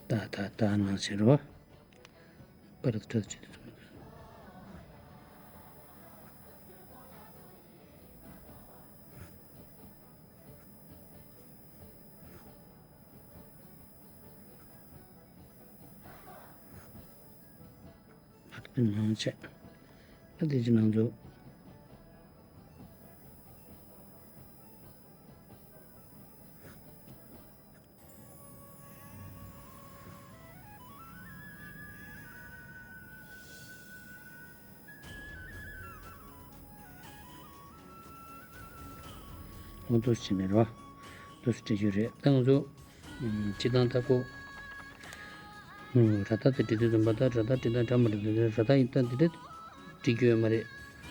ད་ད་ད་ནང་བྱེད་རོགས། པར་ཁྲ་ཁྲ་ཁྲ། ཨ་ཏི་ནང་བྱས། ཨ་ཏི་ཅི་ནང་འཛུལ། འོ་འདུག་སེ་བྱས་ནས་རོ། འདུག་སེ་བྲིས་རྒྱུ་རེད། ད་ང་ཚོ་སྤྱིར་བཏང་ལྟ་སྐོར། ར་ད་དེ་བྲིས་དུས་ཙམ་པ་ད་ར་ད་བྲིས་ད་འདྲ་མ་འདྲ་དེ་ར་ད་ཡིན་ད་འདི་འདྲ་བྲིས་རྒྱུ་ཡོད་མ་རེད།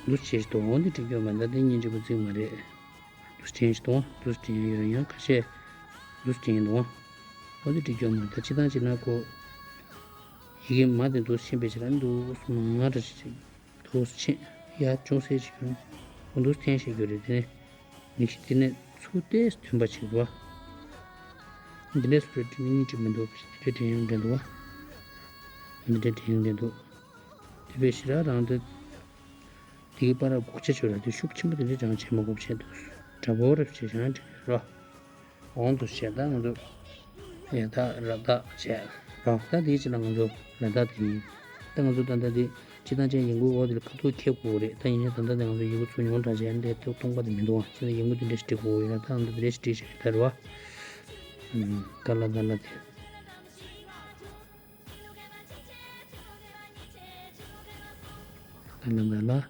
འདུག་སེ་བྱས་ཤིག་འདུག་འོ་འདི་བྲིས་རྒྱུ་ཡོད་མ་རེད། ད་འདི་སྙིང་རྗེ་པོ་བརྩི་གི་མ་རེད། འདུག་སེ་བྲིས་ཤིག་འདུག་འདུག་སེ་བྲིས་ཡོད་ཡང་ཁ་ཤས་འདུག་སེ་བྲིས་འདུག་འོ་འདི་བྲིས་རྒྱུ་ཡོད་མ་རེད། ད་སྤྱིར་བཏང་བྱས་ན་ཁོ་ཡི་གེ་མ་དེ་འདུག་སེ་ཕྱིན་པའི་ཕྱིར་ར་འདུག་སེ་མ་ར་ཅིག་འདུག་སེ་ཕྱིན་ཡ་ཅུང་ཟད་ཅིག་ཡོང་། འོ་འདུག་སེ་འཐེན་བྱེད་རྒྱུ་རེད། དེ་ནས་མིག་ཤེས་དེ་ནས་ཚུར་ཏོག་ཙམ་ཐོན་པ་བྱེད་དགོས། འདི་འདྲས་སུ་རེད་དྲན་ནི་གཅིག་མི་འདུག་འདི་འདྲས་དྲན་ཡོང་དྲན་འདུག་འདི་འདྲས་དྲན་ཡོང་དྲན་འདུག་དེ་བས་ཞེ་དྲག་རང་དེ་དེའི་བར་སྒུག་ཆ་ཆོད་ལ་དེ་ཤུགས་ཆེན་པོ་དེ་འདྲས་ཀྱང་བྱེད་མ་དགོས་བྱས་འདུག་འདྲ་པོ་རེ་བྱས་ཀྱང་འགྲིག་རོ། འོང་དུ་བྱས་ད་ང་ཚོ་ཡ་ད་ར་ད་བྱས་རོ། ད་དེའི་ཕྱིར་ལ་ང་ཚོ་ར་ད་དེ་ཡིན། ད་ང་ཚོ་ད་ལྟ་དེ་སྤྱིར་བཏང་ཅན་ཡིན་གོ་འོ་དེ་ལ་ཁ་ཐུག་ཁེབས་དགོས་རེད། ད་ཡིན་ནའི་ད་ལྟ་དེ་ང་ཚོ་ཡིན་གོ་ཚུར་ཉོ་འདྲ་བྱས་འདི་ཐུག་སྟོང་པ་དེ་མི་འདུག་ཨ། ཁྱེད་ཚོ་ཡིན་གོ་དེ་འདྲས་སྒྲིག་དགོས་ཡོད་ན་ད་ང་ཚོ་དེ་འདྲས་སྒྲིག་བྱས་ད་རོ། ད་ལ་ད་ལ་དེ། ད་ལ་ད་ལ།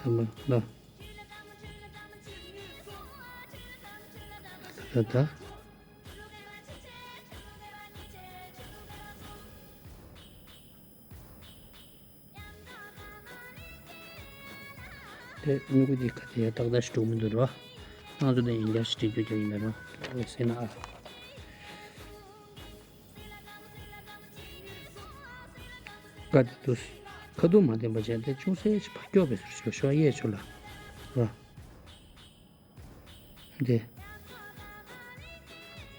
ད་ལ་ད་ལ། ད་ད་ད། དེ་སྨྱུ་གུ་འདི་ག་དེ་ཡང་ཏག་ཏག་ཞིག་འགྲོ་གི་མི་འདུག་རོ། ང་ཚོ་དེ་ཡང་བསྐྱར་ཞིག་བྲིས་རྒྱུ་ཀྱང་ཡིན་ན་རོ། ཟེར་ན་ཨ། ག་དེ་དུས་ཁ་ཐུག་མ་བསྟན་པ་བྱས་ཏེ་ཅུང་ཟད་ཅིག་ཕར་སྐྱོག་པའི་ཟུར་ཞོག་ཞོག་གཡས་ཕྱོགས་ལ་རོ། འདི།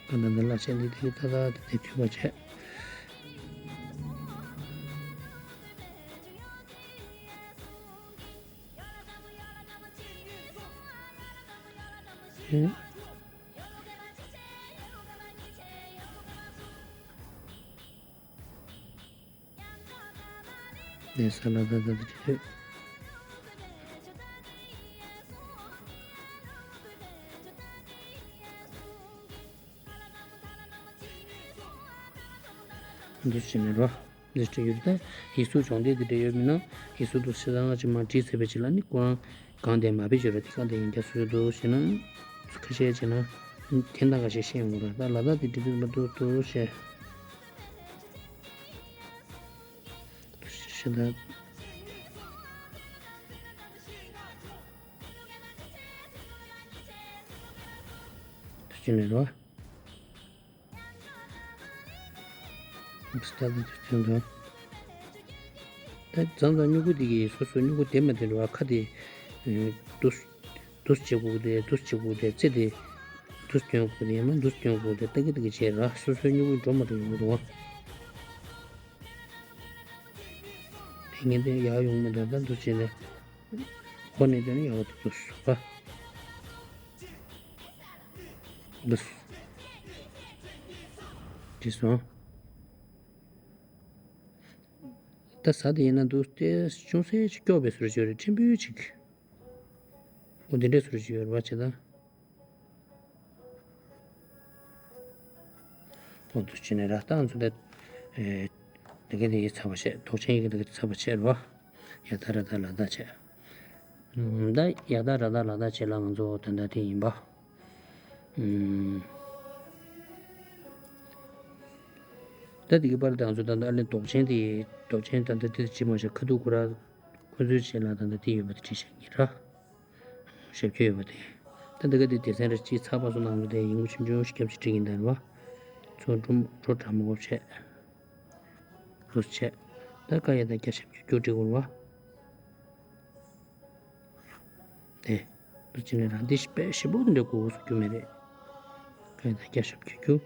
ད་ལྟ་འདི་ལ་ཆེན་འདི་དེ་ད་ལྟ་དེ་མཐུད་པ་བྱས། ཨེ། ལས་ས་ལ་ད་ད་ད་ཅི་ཐོས། འདུ་བྱེད་མེད་རོ། འདི་སྤྲད་ཡོད་ད། ཡིག་གཟུགས་སྦྱོང་བརྡར་འདི་འདྲ་ཡོད་མིན་ན། ཡིག་གཟུགས་འདུ་བྱེད་ཙང་ཅི་མ་བྲིས་ཚར་བའི་རྗེས་ལ་ནི་ཁོ་རང་གང་དེ་མ་བེད་སྤྱོད་ར་དེ་གང་དེ་ཡིན་རྒྱ་སུ་འདུ་བྱེད་ན། ཁ་ཤས་བྱེད་ན། དེ་འདྲ་ཁ་ཤས་བཤད་ཡོང་གི་ར་ད་ལ་ད་དེ་འདྲ་འདུག་མ་འདུག་འདུ་བྱེད། ཤེས་ད། དུ་ཅི་ནས་རོ། སྟ་ད་དུ་ཅི་འདོན། ད་ཙང་ཙང་སྨྱུ་གུ་དེ་གིས་སོ་སོ་སྨྱུ་གུ་དེ་མ་དེ་རོ་ཁ་དེ། དུ། དུ་བྱེད་དགོས་དེ་དུ་བྱེད་དགོས་དེ་རྩེ་དེ། དུ་སྟོན་དགོས་དེ་ཡང་ན་དུ་སྟོན་དགོས་དེ་ཏག་གི་ཏག་གི་བྱས་ར་སོ་སོའི་སྨྱུ་གུ་འགྲོ་མ་འགྲོ་ཡོང་གི་འདུག་བ། དེ་ངས་དེ་ཡག་ཡོང་མི་འདུག་ད་འདུག་བྱས་ནས། ཧོ་ནས་དེ་ནི་ཡག་འདུག་འདུག་བ། འདུག་བྲིས་སོང་། ད་ཟ་དེ་ཡིན་ན་འདུག་སྟེ་ཅུང་ཟད་ཅིག་སྐྱོ་བའི་ཟུར་ཅིག་ཡོད་རེད་ཕྲན་བུ་ཅིག་འོ་འདི་འདྲའི་ཟུར་ཅིག་ཡོད་རེད་བ་བྱས་ད། འོ་འདུག་བྱས་ནས་ར་ཏང་ཚོ་ད། ཨེ། དེ་ག་དེ་ཡི་ཚ་བ་བྱས་དོག་ཆེན་ཡི་གེ་དེ་ག་དེ་ཚ་བ་བྱས་ར་བ། ཡ་ད་ར་ད་ལ་ད་བྱས། ད་ཡ་ད་ར་ད་ལ་ད་བྱས་ལ་ང་ཚོ་ད་ད་དེ་ཡིན་པ། ཨུམ། ད་དེ་གི་པར་ད་ང་ཚོ་ད་ད་ཨ་ལེ་དོག་ཆེན་དེ་དོག་ཆེན་ད་ད་དེ་ཅི་མ་བྱས་ཁ་ཐུག་ཁོ་ར་ཁོ་ཚོའི་བྱས་ལ་ད་ད་དེ་ཡོད་པ་དེ་བྲིས་བཞག་གི་ར། ཞབས་ཀྱུ་ཡོད་པ་དེ། ད་འདི་ག་དེ་སྡེ་ཚན་རེ་གཅིག་ཚགས་པ་སོང་ནང་དེ་ཡིན་གོ་ཆུང་ཆུང་ཞིག་སྐྱབས་ཅིག་བྲིས་ཡིན་ད་རེད་བ། ཚོ་འགྲོ་འགྲོ་གྲ་མ་གོ་བྱས། རུ་བྱས། ད་ཀ་ཡ་བཏགས་ཀྱ་ཞབས་ཀྱུ་ཀྱུ་འབྲི་དགོས་རེད་བ། དེ། འདུག་བྱས་ནས་རང་འདི་ཞིག་དཔེ་ཞིབ་པོ་འདྲ་དགོས་སུ་རྒྱུ་མེད་རེད། ཀ་ཡ་བཏགས་ཀྱ་ཞབས་ཀྱུ་ཀྱུ།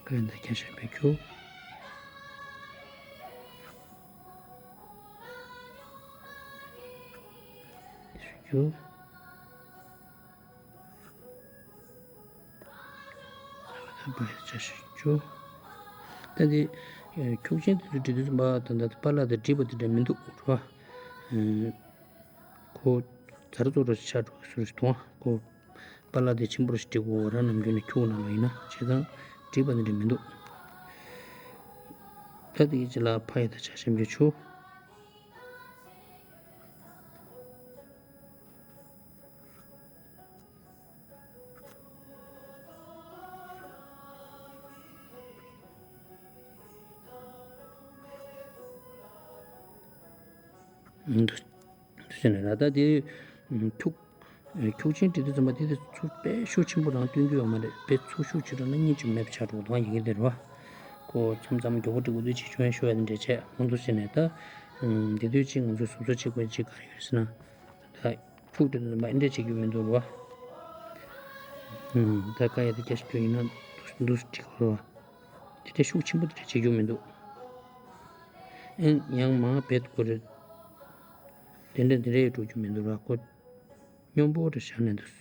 ཀ་ཡ་བཏགས་ཀྱ་ཞབས་ཀྱུ་ཀྱུ། ཀྱུ། ད་འདི་ཁྱུག་ཆེན་དེ་ཚོ་འབྲི་དུས་ཙམ་པ་ད་ལྟ་པཱ་ལགས་དེ་བྲིས་པ་དེ་འདྲ་མི་འདུག་ར། ཁོ་ཛར་ཙོ་ར་ཆགས་འགྲོ་གི་བཟོ་འདྲ་ཞིག་འདུག་ཁོ་པཱ་ལགས་དེ་ཆེན་པོ་ར་ཞིག་བྲིས་དགོས་ར། ནམ་རྒྱུན་ནས་ཁྱུག་ནང་ལ་ཡིན་ན་བྱས་ཙང་བྲིས་པ་དེ་འདྲ་མི་འདུག་ད་དེའི་རྗེས་ལ་ཕ་ཡ་བཏགས་ཕྱ་ཞབས་ཀྱུ་ཕྱུ། འདུག་བྱས་ནས་ད་ལྟ་དེ་ཁྱུག་ཁྱུག་ཆེན་བྲིས་དུས་ཙམ་པ་དེ་དེ་ཚུར་དཔེ་ཤུགས་ཆེན་པོ་རང་སྟོན་རྒྱུ་ཡོད་མ་རེད། དཔེ་ཚུར་ཤུགས་ཆེ་དྲགས་ན་སྙིང་རྗེ་མེད་པ་ཆགས་འགྲོ་གི་འདུག་ཡི་གེ་དེ་རེད་བ། ཁོ་མཚམས་མཚམས་མགྱོགས་པོ་འབྲི་དགོས་དུས་ཅིག་ཆུང་ཡང་ཤོར་ཡ་དེ་འདྲ་བྱས། འོ་འདུག་བྱས་ནས་ད་དེ་དུས་ཅིག་ང་ཚོས་ཟུར་ཟུར་བྱེད་དགོས་ཅིག་ག་རེ་ཡོད་ཟེར་ན། ད་ཁྱུག་འདྲ་འདུག་མ་འདི་འདྲ་བྱེད་རྒྱུ་མི་འདུག་ར་བ། ད་ཀ་ཡ་བཏགས་ཀྱ་ཞབས་ཀྱུ་ཡིན་ན་འདུག་འདུག་འབྲི་དགོས་ར་བ། དེ་འདྲ་ཤུགས་ཆེན་པོ་དེ་འདྲ་བྱེད་རྒྱུ་མི་འདུག་ཨེ་ཡང་མང་བེད་དགོས་རེད། དེ་འདྲ་དེ་འདྲ་ཡི་འགྲོ་རྒྱུ་མི་འདུག་ར། ཁོ་སྙོམས་པོ་འདྲ་བཞག་ནས་འདུག་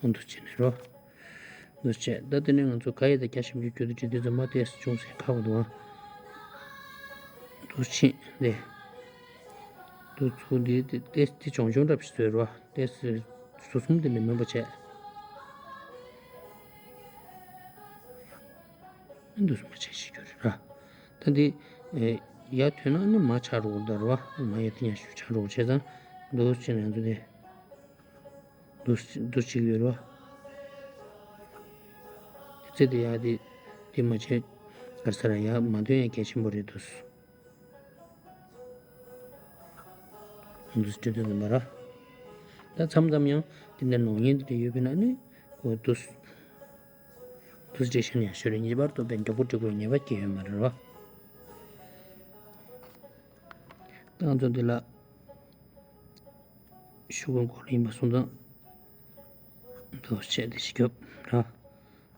འོ་འདུག་བྱས་ནས་རོ། འདུག་བྱས། ད་དེ་ནས་ང་ཚོ་ཀ་ཡ་བཏགས་ཀྱ་ཞབས་ཀྱུ་ཀྱུ་དེ་བྲིས་དུས་ཙམ་པ་ཏོག་ཙམ་ཅུང་ཟད་ཁག་པོ་འདུག་ཨ། འདུག་ཕྱིན་ཏེ། འདུག་ཚུར་འདི་དེ་དེ་དེ་ཆུང་ཆུང་འདྲ་པོ་ཞིག་བཟོས་རོ། ཏོག་ཙམ་ཟུར་གསུམ་དེ་ལས་མང་པོ་བྱས། འདུག་སེ་མ་བྱས་ཤིག་རྒྱུ་རེད་ར། ད་འདི་ཡར་ཐོན་ན་ནི་མར་ཆགས་འགྲོ་གི་རེད་ད་ར་བ། མར་ཡར་ཐོན་ཡར་ཞུ་ཆགས་འགྲོ་གི་བྱས་ཙང་འདུག་སེ་བྱས་ནས་ང་ཚོ་དེ། འདུག་འདུག་ཅིག་ཡོད་རེད་བ། དེ་ཚེ་དེ་ཡག་དེ་དེ་མ་བྱས་གར་ས་ར་ཡག་མ་འདོན་ཡང་གལ་ཆེན་པོ་རེད་འདུག་འདུག་སྤྲོད་དོན་མ་ར། ད་མཚམས་མཚམས་ཡང་དེ་འདྲ་ནོར་ཉེན་དེ་འདྲ་ཡོད་པས་ན་ནི་ཁོ་འདུག་འདུག་འགྲེལ་བཤད་ཡང་ཤོད་རེད། ངེས་པར་དུ་དཔེ་མགྱོགས་པོ་འབྲི་དགོས་ངེས་པ་སྐྱེ་ཡོད་མ་རེད་བ། ད་ང་ཚོ་འདི་ལ། ཤོག་གུའི་སྐོར་ལ་ཡིན་པ་སོང་ཙང་། འདུག་བྱས་ཏེ་ཞིག་རྒྱོབ་ར།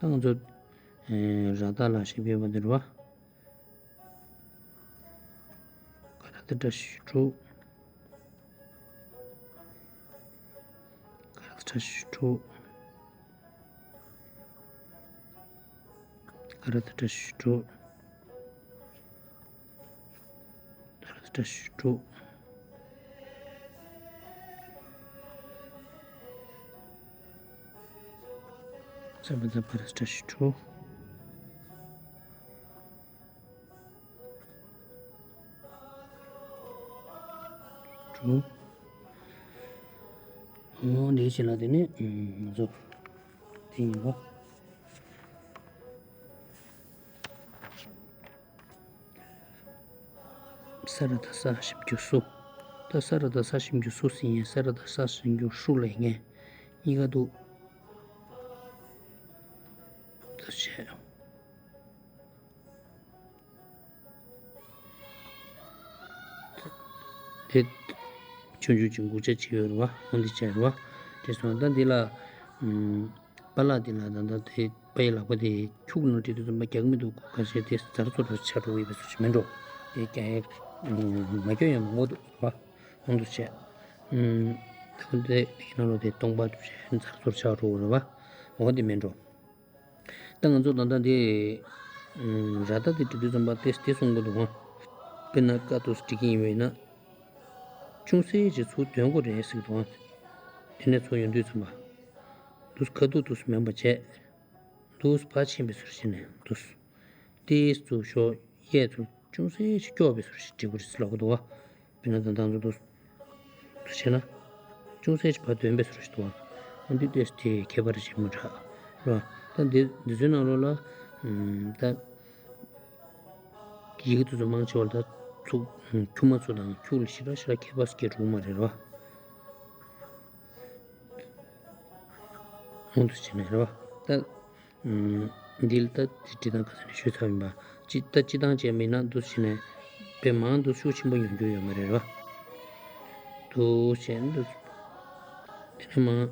ད་ང་ཚོ་ར་བཏགས་ལ་ཞིག་ཕེབས་པ་འདི་རེད་བ། ཀ་ར་བཏགས་ཀྲ་ཞབས་ཀྱུ་ཀྲུ། ཀ་ར་བཏགས་ཀྲ་ཞབས་ཀྱུ་ཀྲུ། ཀ་ར་བཏགས་ཀྲ་ཞབས་ཀྱུ་ཀྲུ། ཀ་ར་བཏགས་ཀྲ་ཞབས་ཀྱུ་ཀྲུ། ས་བ་བཏགས་སྦ་ར་བཏགས་སྦ་ར་ཀྲ་ཞབས་ཀྱུ་ཀྲུ། ཀྲུ། འོ་འདིའི་རྗེས་ལ་དེ་ནི་ང་ཚོ་དེ་ཡིན་པ། ས་ར་བཏགས་སྲ་ཞབས་ཀྱུ་སྲུ། ད་ས་ར་བཏགས་སྲ་ཞབས་ཀྱུ་སྲུ་ཟེར་ཡིན། ས་ར་བཏགས་སྲ་ཞབས་ཀྱུ་སྲུ་ལབ་མཁན་གཉིས་ཀ་འདུག་འདུག་བྱས། དེ་ཆུང་ཆུང་ཅིག་འགུག་བྱ་ཅིག་ཡོད་རེད་བ། འོ་འདི་བྱས་རེད་བ། དེ་སོང་ད་འདི་ལ། ཨམ། པཱ་ལགས་འདི་ལ་ད་ལྟ་དེ་པཱ་ཡི་ལག་པ་དེ་ཁྱུག་ནང་བྲིས་དུས་ཙམ་པ་རྒྱག་མི་འདུག་ཁ་ཤས་དེ་ཛར་ཙོ་ར་ཆགས་འགྲོ་གི་ཡོད་པའི་བཟོ་ཞིག་མིན་འགྲོ། དེ་རྒྱག་ཡ་མ་རྒྱག་ཡ་མང་པོ་འདུག་རེད་བ། འོ་འདུག་བྱས། ཨམ། ད་འདི་ནང་ལོགས་དེ་སྟོང་པ་འདུག་བྱས་ཛར་ཙོ་ར་ཆགས་འགྲོ་གི་རེད་བ། འོ་འདི་མིན་འགྲོ། ད་ང་ཚོ་ད་ལྟ་འདི། ཨམ། ར་བཏགས་དེ་འབྲི་དུས་ཙམ་པ་དེ་དེ་གསུང་གི་འདུག་ཧ། དཔེར་ན་ཀ་འདུག་སེ་འབྲི་གི་ཡིན་པས་ན། ཅུང་ཟད་ཅིག་ཚུར་འདོན་དགོས་རེད་ཟེར་གི་འདུག་ཧ། དེ་ནས་ཚུར་ཡོང་དུས་ཙམ་པ། འདུག་སེ་ཁ་ཐུག་འདུག་སེ་མིན་པ་བྱས། འདུག་སེ་ཕར་ཕྱིན་པའི་ཚུལ་བྱས་ནས་འདུག་སེ། དེ་ཚུར་ཤོག་གཡས་ཚུར་ཅུང་ཟད་ཅིག་སྐྱོ་བའི་ཚུལ་ཞིག་འབྲི་དགོས་རེད་ཟེར་ལབ་གི་འདུག་བ། དཔེར་ན་ད་ལྟ་ང་ཚོ་འདུག་སེ་བྱས་ན། ཅུང་ཟད་ཅིག་ཕར་འདོན་པའི་ཚུལ་ཞིག་འདུག་བ། ཨ་འདི་ལྟས་དེ་ཁྱད་པར་ཆེན་པོ་འདྲ། རེད་བ། ད་འདི་འདི་ཚོའི་ནང་ལོགས་ལ། ཨམ། ད་ཡི་གེ་དེ་ཚོ་མང་ཆེ་བ་ལ་ད་ཚུགས་ཁྱུག་མ་ཚུགས་དང་ཁྱུག་ལ་ཞེ་དྲག་ཞེ་དྲག་ཁྱད་པར་སྐྱེ་འགྲོ་གི་མ་རེད་རེད་བ། ཁོང་དུ་བྱས་ནས་རེད་བ། ད་ཨམ། འདི་ལ་ད་འབྲི་སྟངས་ག་ཚོད་ནས་ཤོད་ཚར་ཡིན་པ། སྤྱི་ད་སྤྱི་བཏང་བྱས་མིན་ན་འདུག་བྱས་ནས་དཔེ་མང་འདུག་ཤུགས་ཆེན་པོ་ཡོང་རྒྱུ་ཡོད་མ་རེད་རེད་བ། འདུག་བྱས་འདུག་དེ་ནས་མང་།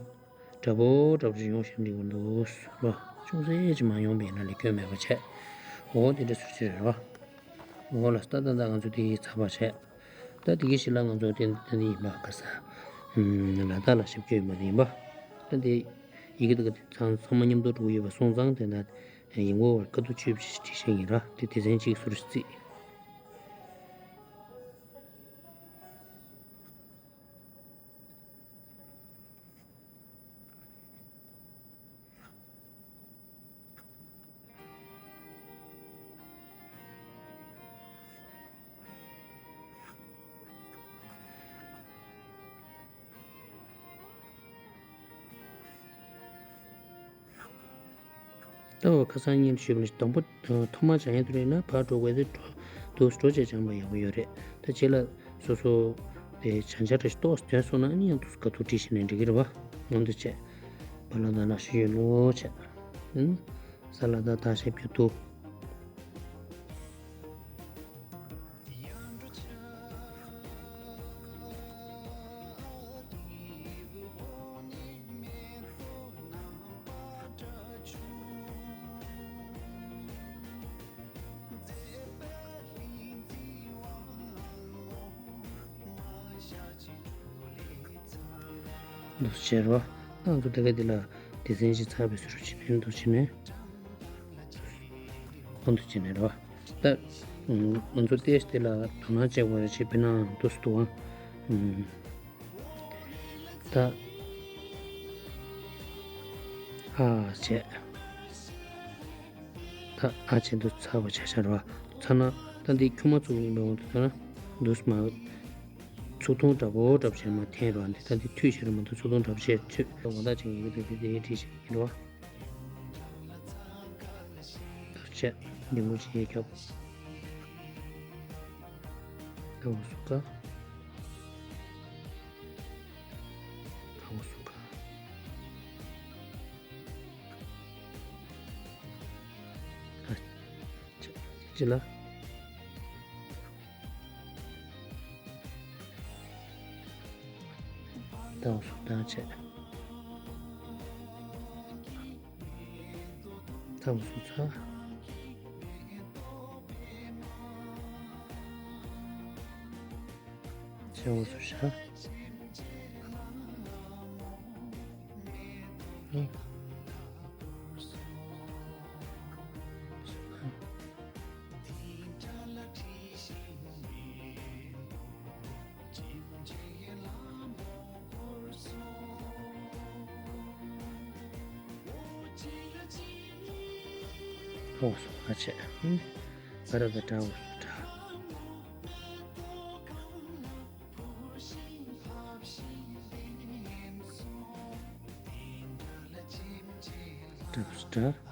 འདྲ་པོ་འདྲ་པོ་ཞིག་ཡོང་བཞིན་འགྲིག་པ་འདུག་ཟེར་བ། ཅུང་ཟད་ཅིག་མ་ཡོང་པ་ཡིན་ན་ལས་སྐྱོན་མེད་པ་བྱས། འོ་དེ་འདྲ་ཟུར་ཅིག་རེད་བ། འོ་ལ་ད་ད་ད་ང་ཚོ་དེ་ཚར་བ་བྱས། ད་དེ་གི་ཞིག་ལ་ང་ཚོ་དེ་དེ་འདི་ཡིན་པ་ག་ས། ལ་དྭགས་ལ་ཞབས་ཀྱི་ཡོད་པ་དེ་ཡིན་པ། ད་དེ་ཡི་གེ་དེ་ག་དེ་ཚང་ཚང་མ་མཉམ་དུ་འགྲོ་གི་ཡོད་པ་སོང་ཙང་དེ་ན་ཡིན་གོ་བར་དཀའ་སྡུག་ཆེ་བ་ཞིག་བྲིས་ཤིང་ཡིན་ར་དེ་སྡེ་ཚན་གཅིག་ཟུར་རྩིས། ལྟ་བ་ཁ་སང་ཉིན་ཞུས་པ་ནི་དང་པོ་ཐོག་མར་སྦྱང་ཡས་དེ་རེད་ན་ཕར་འགྲོ་དགོས་ཏེ་འགྲོ་འདུག་འགྲོ་བྱས་སྦྱངས་པ་ཡག་པོ་ཡོད་རེད། ད་རྗེས་ལ་སོ་སོ་དེ་སྦྱང་བྱ་རེ་ཏོག་ཙམ་ཐོན་སོང་ན་ཨ་ནི་ཡང་དུས་སུ་དཀའ་སྡུག་བྲིས་ཤེས་ནས་འགྲིག་གི་རེད་བ། ང་འདི་བྱས་པ་ལ་ད་ལ་ཞུ་ཡོད་ལོ་བྱས། ས་ལ་ད་ད་ཞབས་ཀྱི་འདུག་འདུག་སེ་བྱས་རོ། ང་ཚོ་དེ་ག་དེ་ལ་སྡེ་ཚན་ཞིག་ཚར་བའི་ཟུར་ཕྱིན་ནས་འདུག་སེ་བྱས་ནས། ཁོང་དུ་བྱས་ནས་རོ། ད་ང་ཚོ་ཏེས་དེ་ལ་དོ་སྣང་བྱེད་དགོས་རེད་ཅེས་དཔེར་ན་འདུག་སེ་འདུག་ཨང་། ད་ཨ་བྱས། ད་ཨ་བྱས་འདུག་ཚར་བ་བྱ་བྱ་རོ། ཚར་ན་ད་འདི་ཁྱུང་མ་ཚུགས་ཡིན་པའི་འོང་དུ་ད་ན་འདུག་སེ་མ། ཚུགས་ཐུང་འདྲ་པོ་འདྲ་པོ་བྱས་མ་འཐེན་རོགས་འདི་ད་འདི་མཐུད་བྱེད་རོགས་མ་གཏོགས་ཚུགས་ཐུང་འདྲ་པོ་བྱས་ཚུད་དགོང་དག་ཅིག་ཡིན་གྱི་འདུག་འདི་འདི་འདྲི་བྱེད་ཀྱི་རོགས། ད་བྱས་འདི་མོ་ཅིག་ཡེ་རྒྱོབ། ད་འུ་སུ་ཀ་ད་འུ་སུ་ཀ་ད་ཅི་ལ། ད་འུ་སུ་ད་བྱས། ད་འུ་སུ་ཚ། ཚ་འུ་སུ་ཤ། ཨོ་སོ་ཨ་ཆེ། ཨ་ར་ད་ཏྲ་ཨོ་སོ་ཏྲ། ཏྲ་སོ་ཏྲ།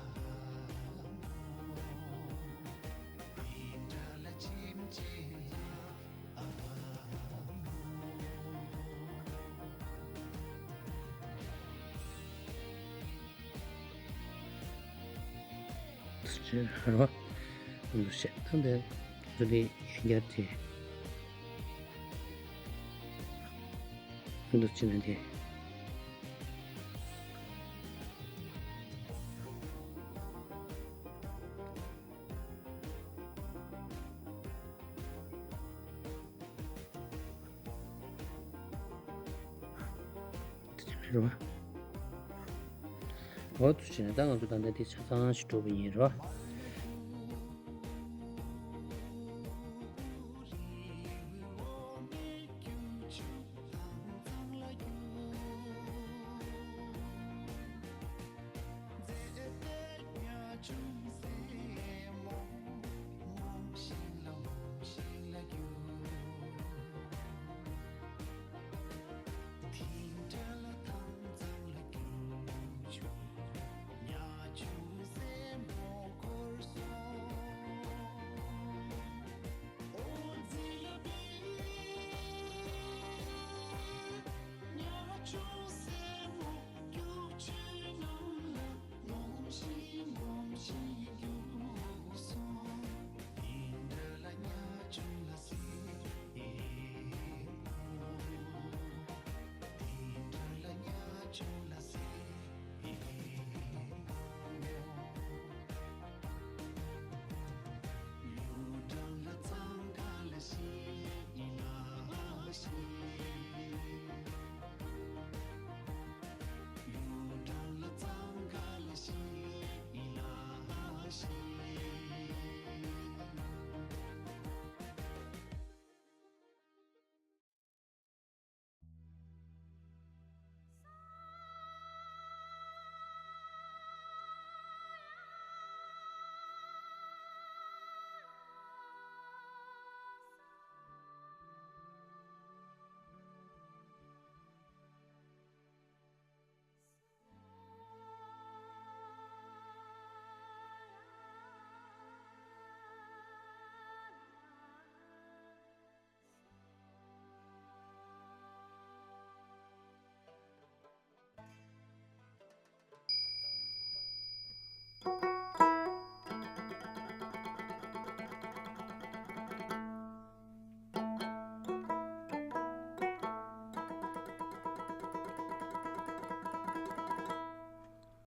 ཅེས་ཧར་བ་འདུ་བྱེད་དམ་པའི་འདུ་ལི་ཡན་རྒྱ་དེ་འདུ་བྱེད་ན་དེ། དེ་ནས་རེད་བ། འོ་དུ་བྱས་ནས་ད་ང་ཚོ་ད་ལྟ་དེ་ཆ་ཚང་ཞིག་གྲུབ་པ་ཡིན་རོ།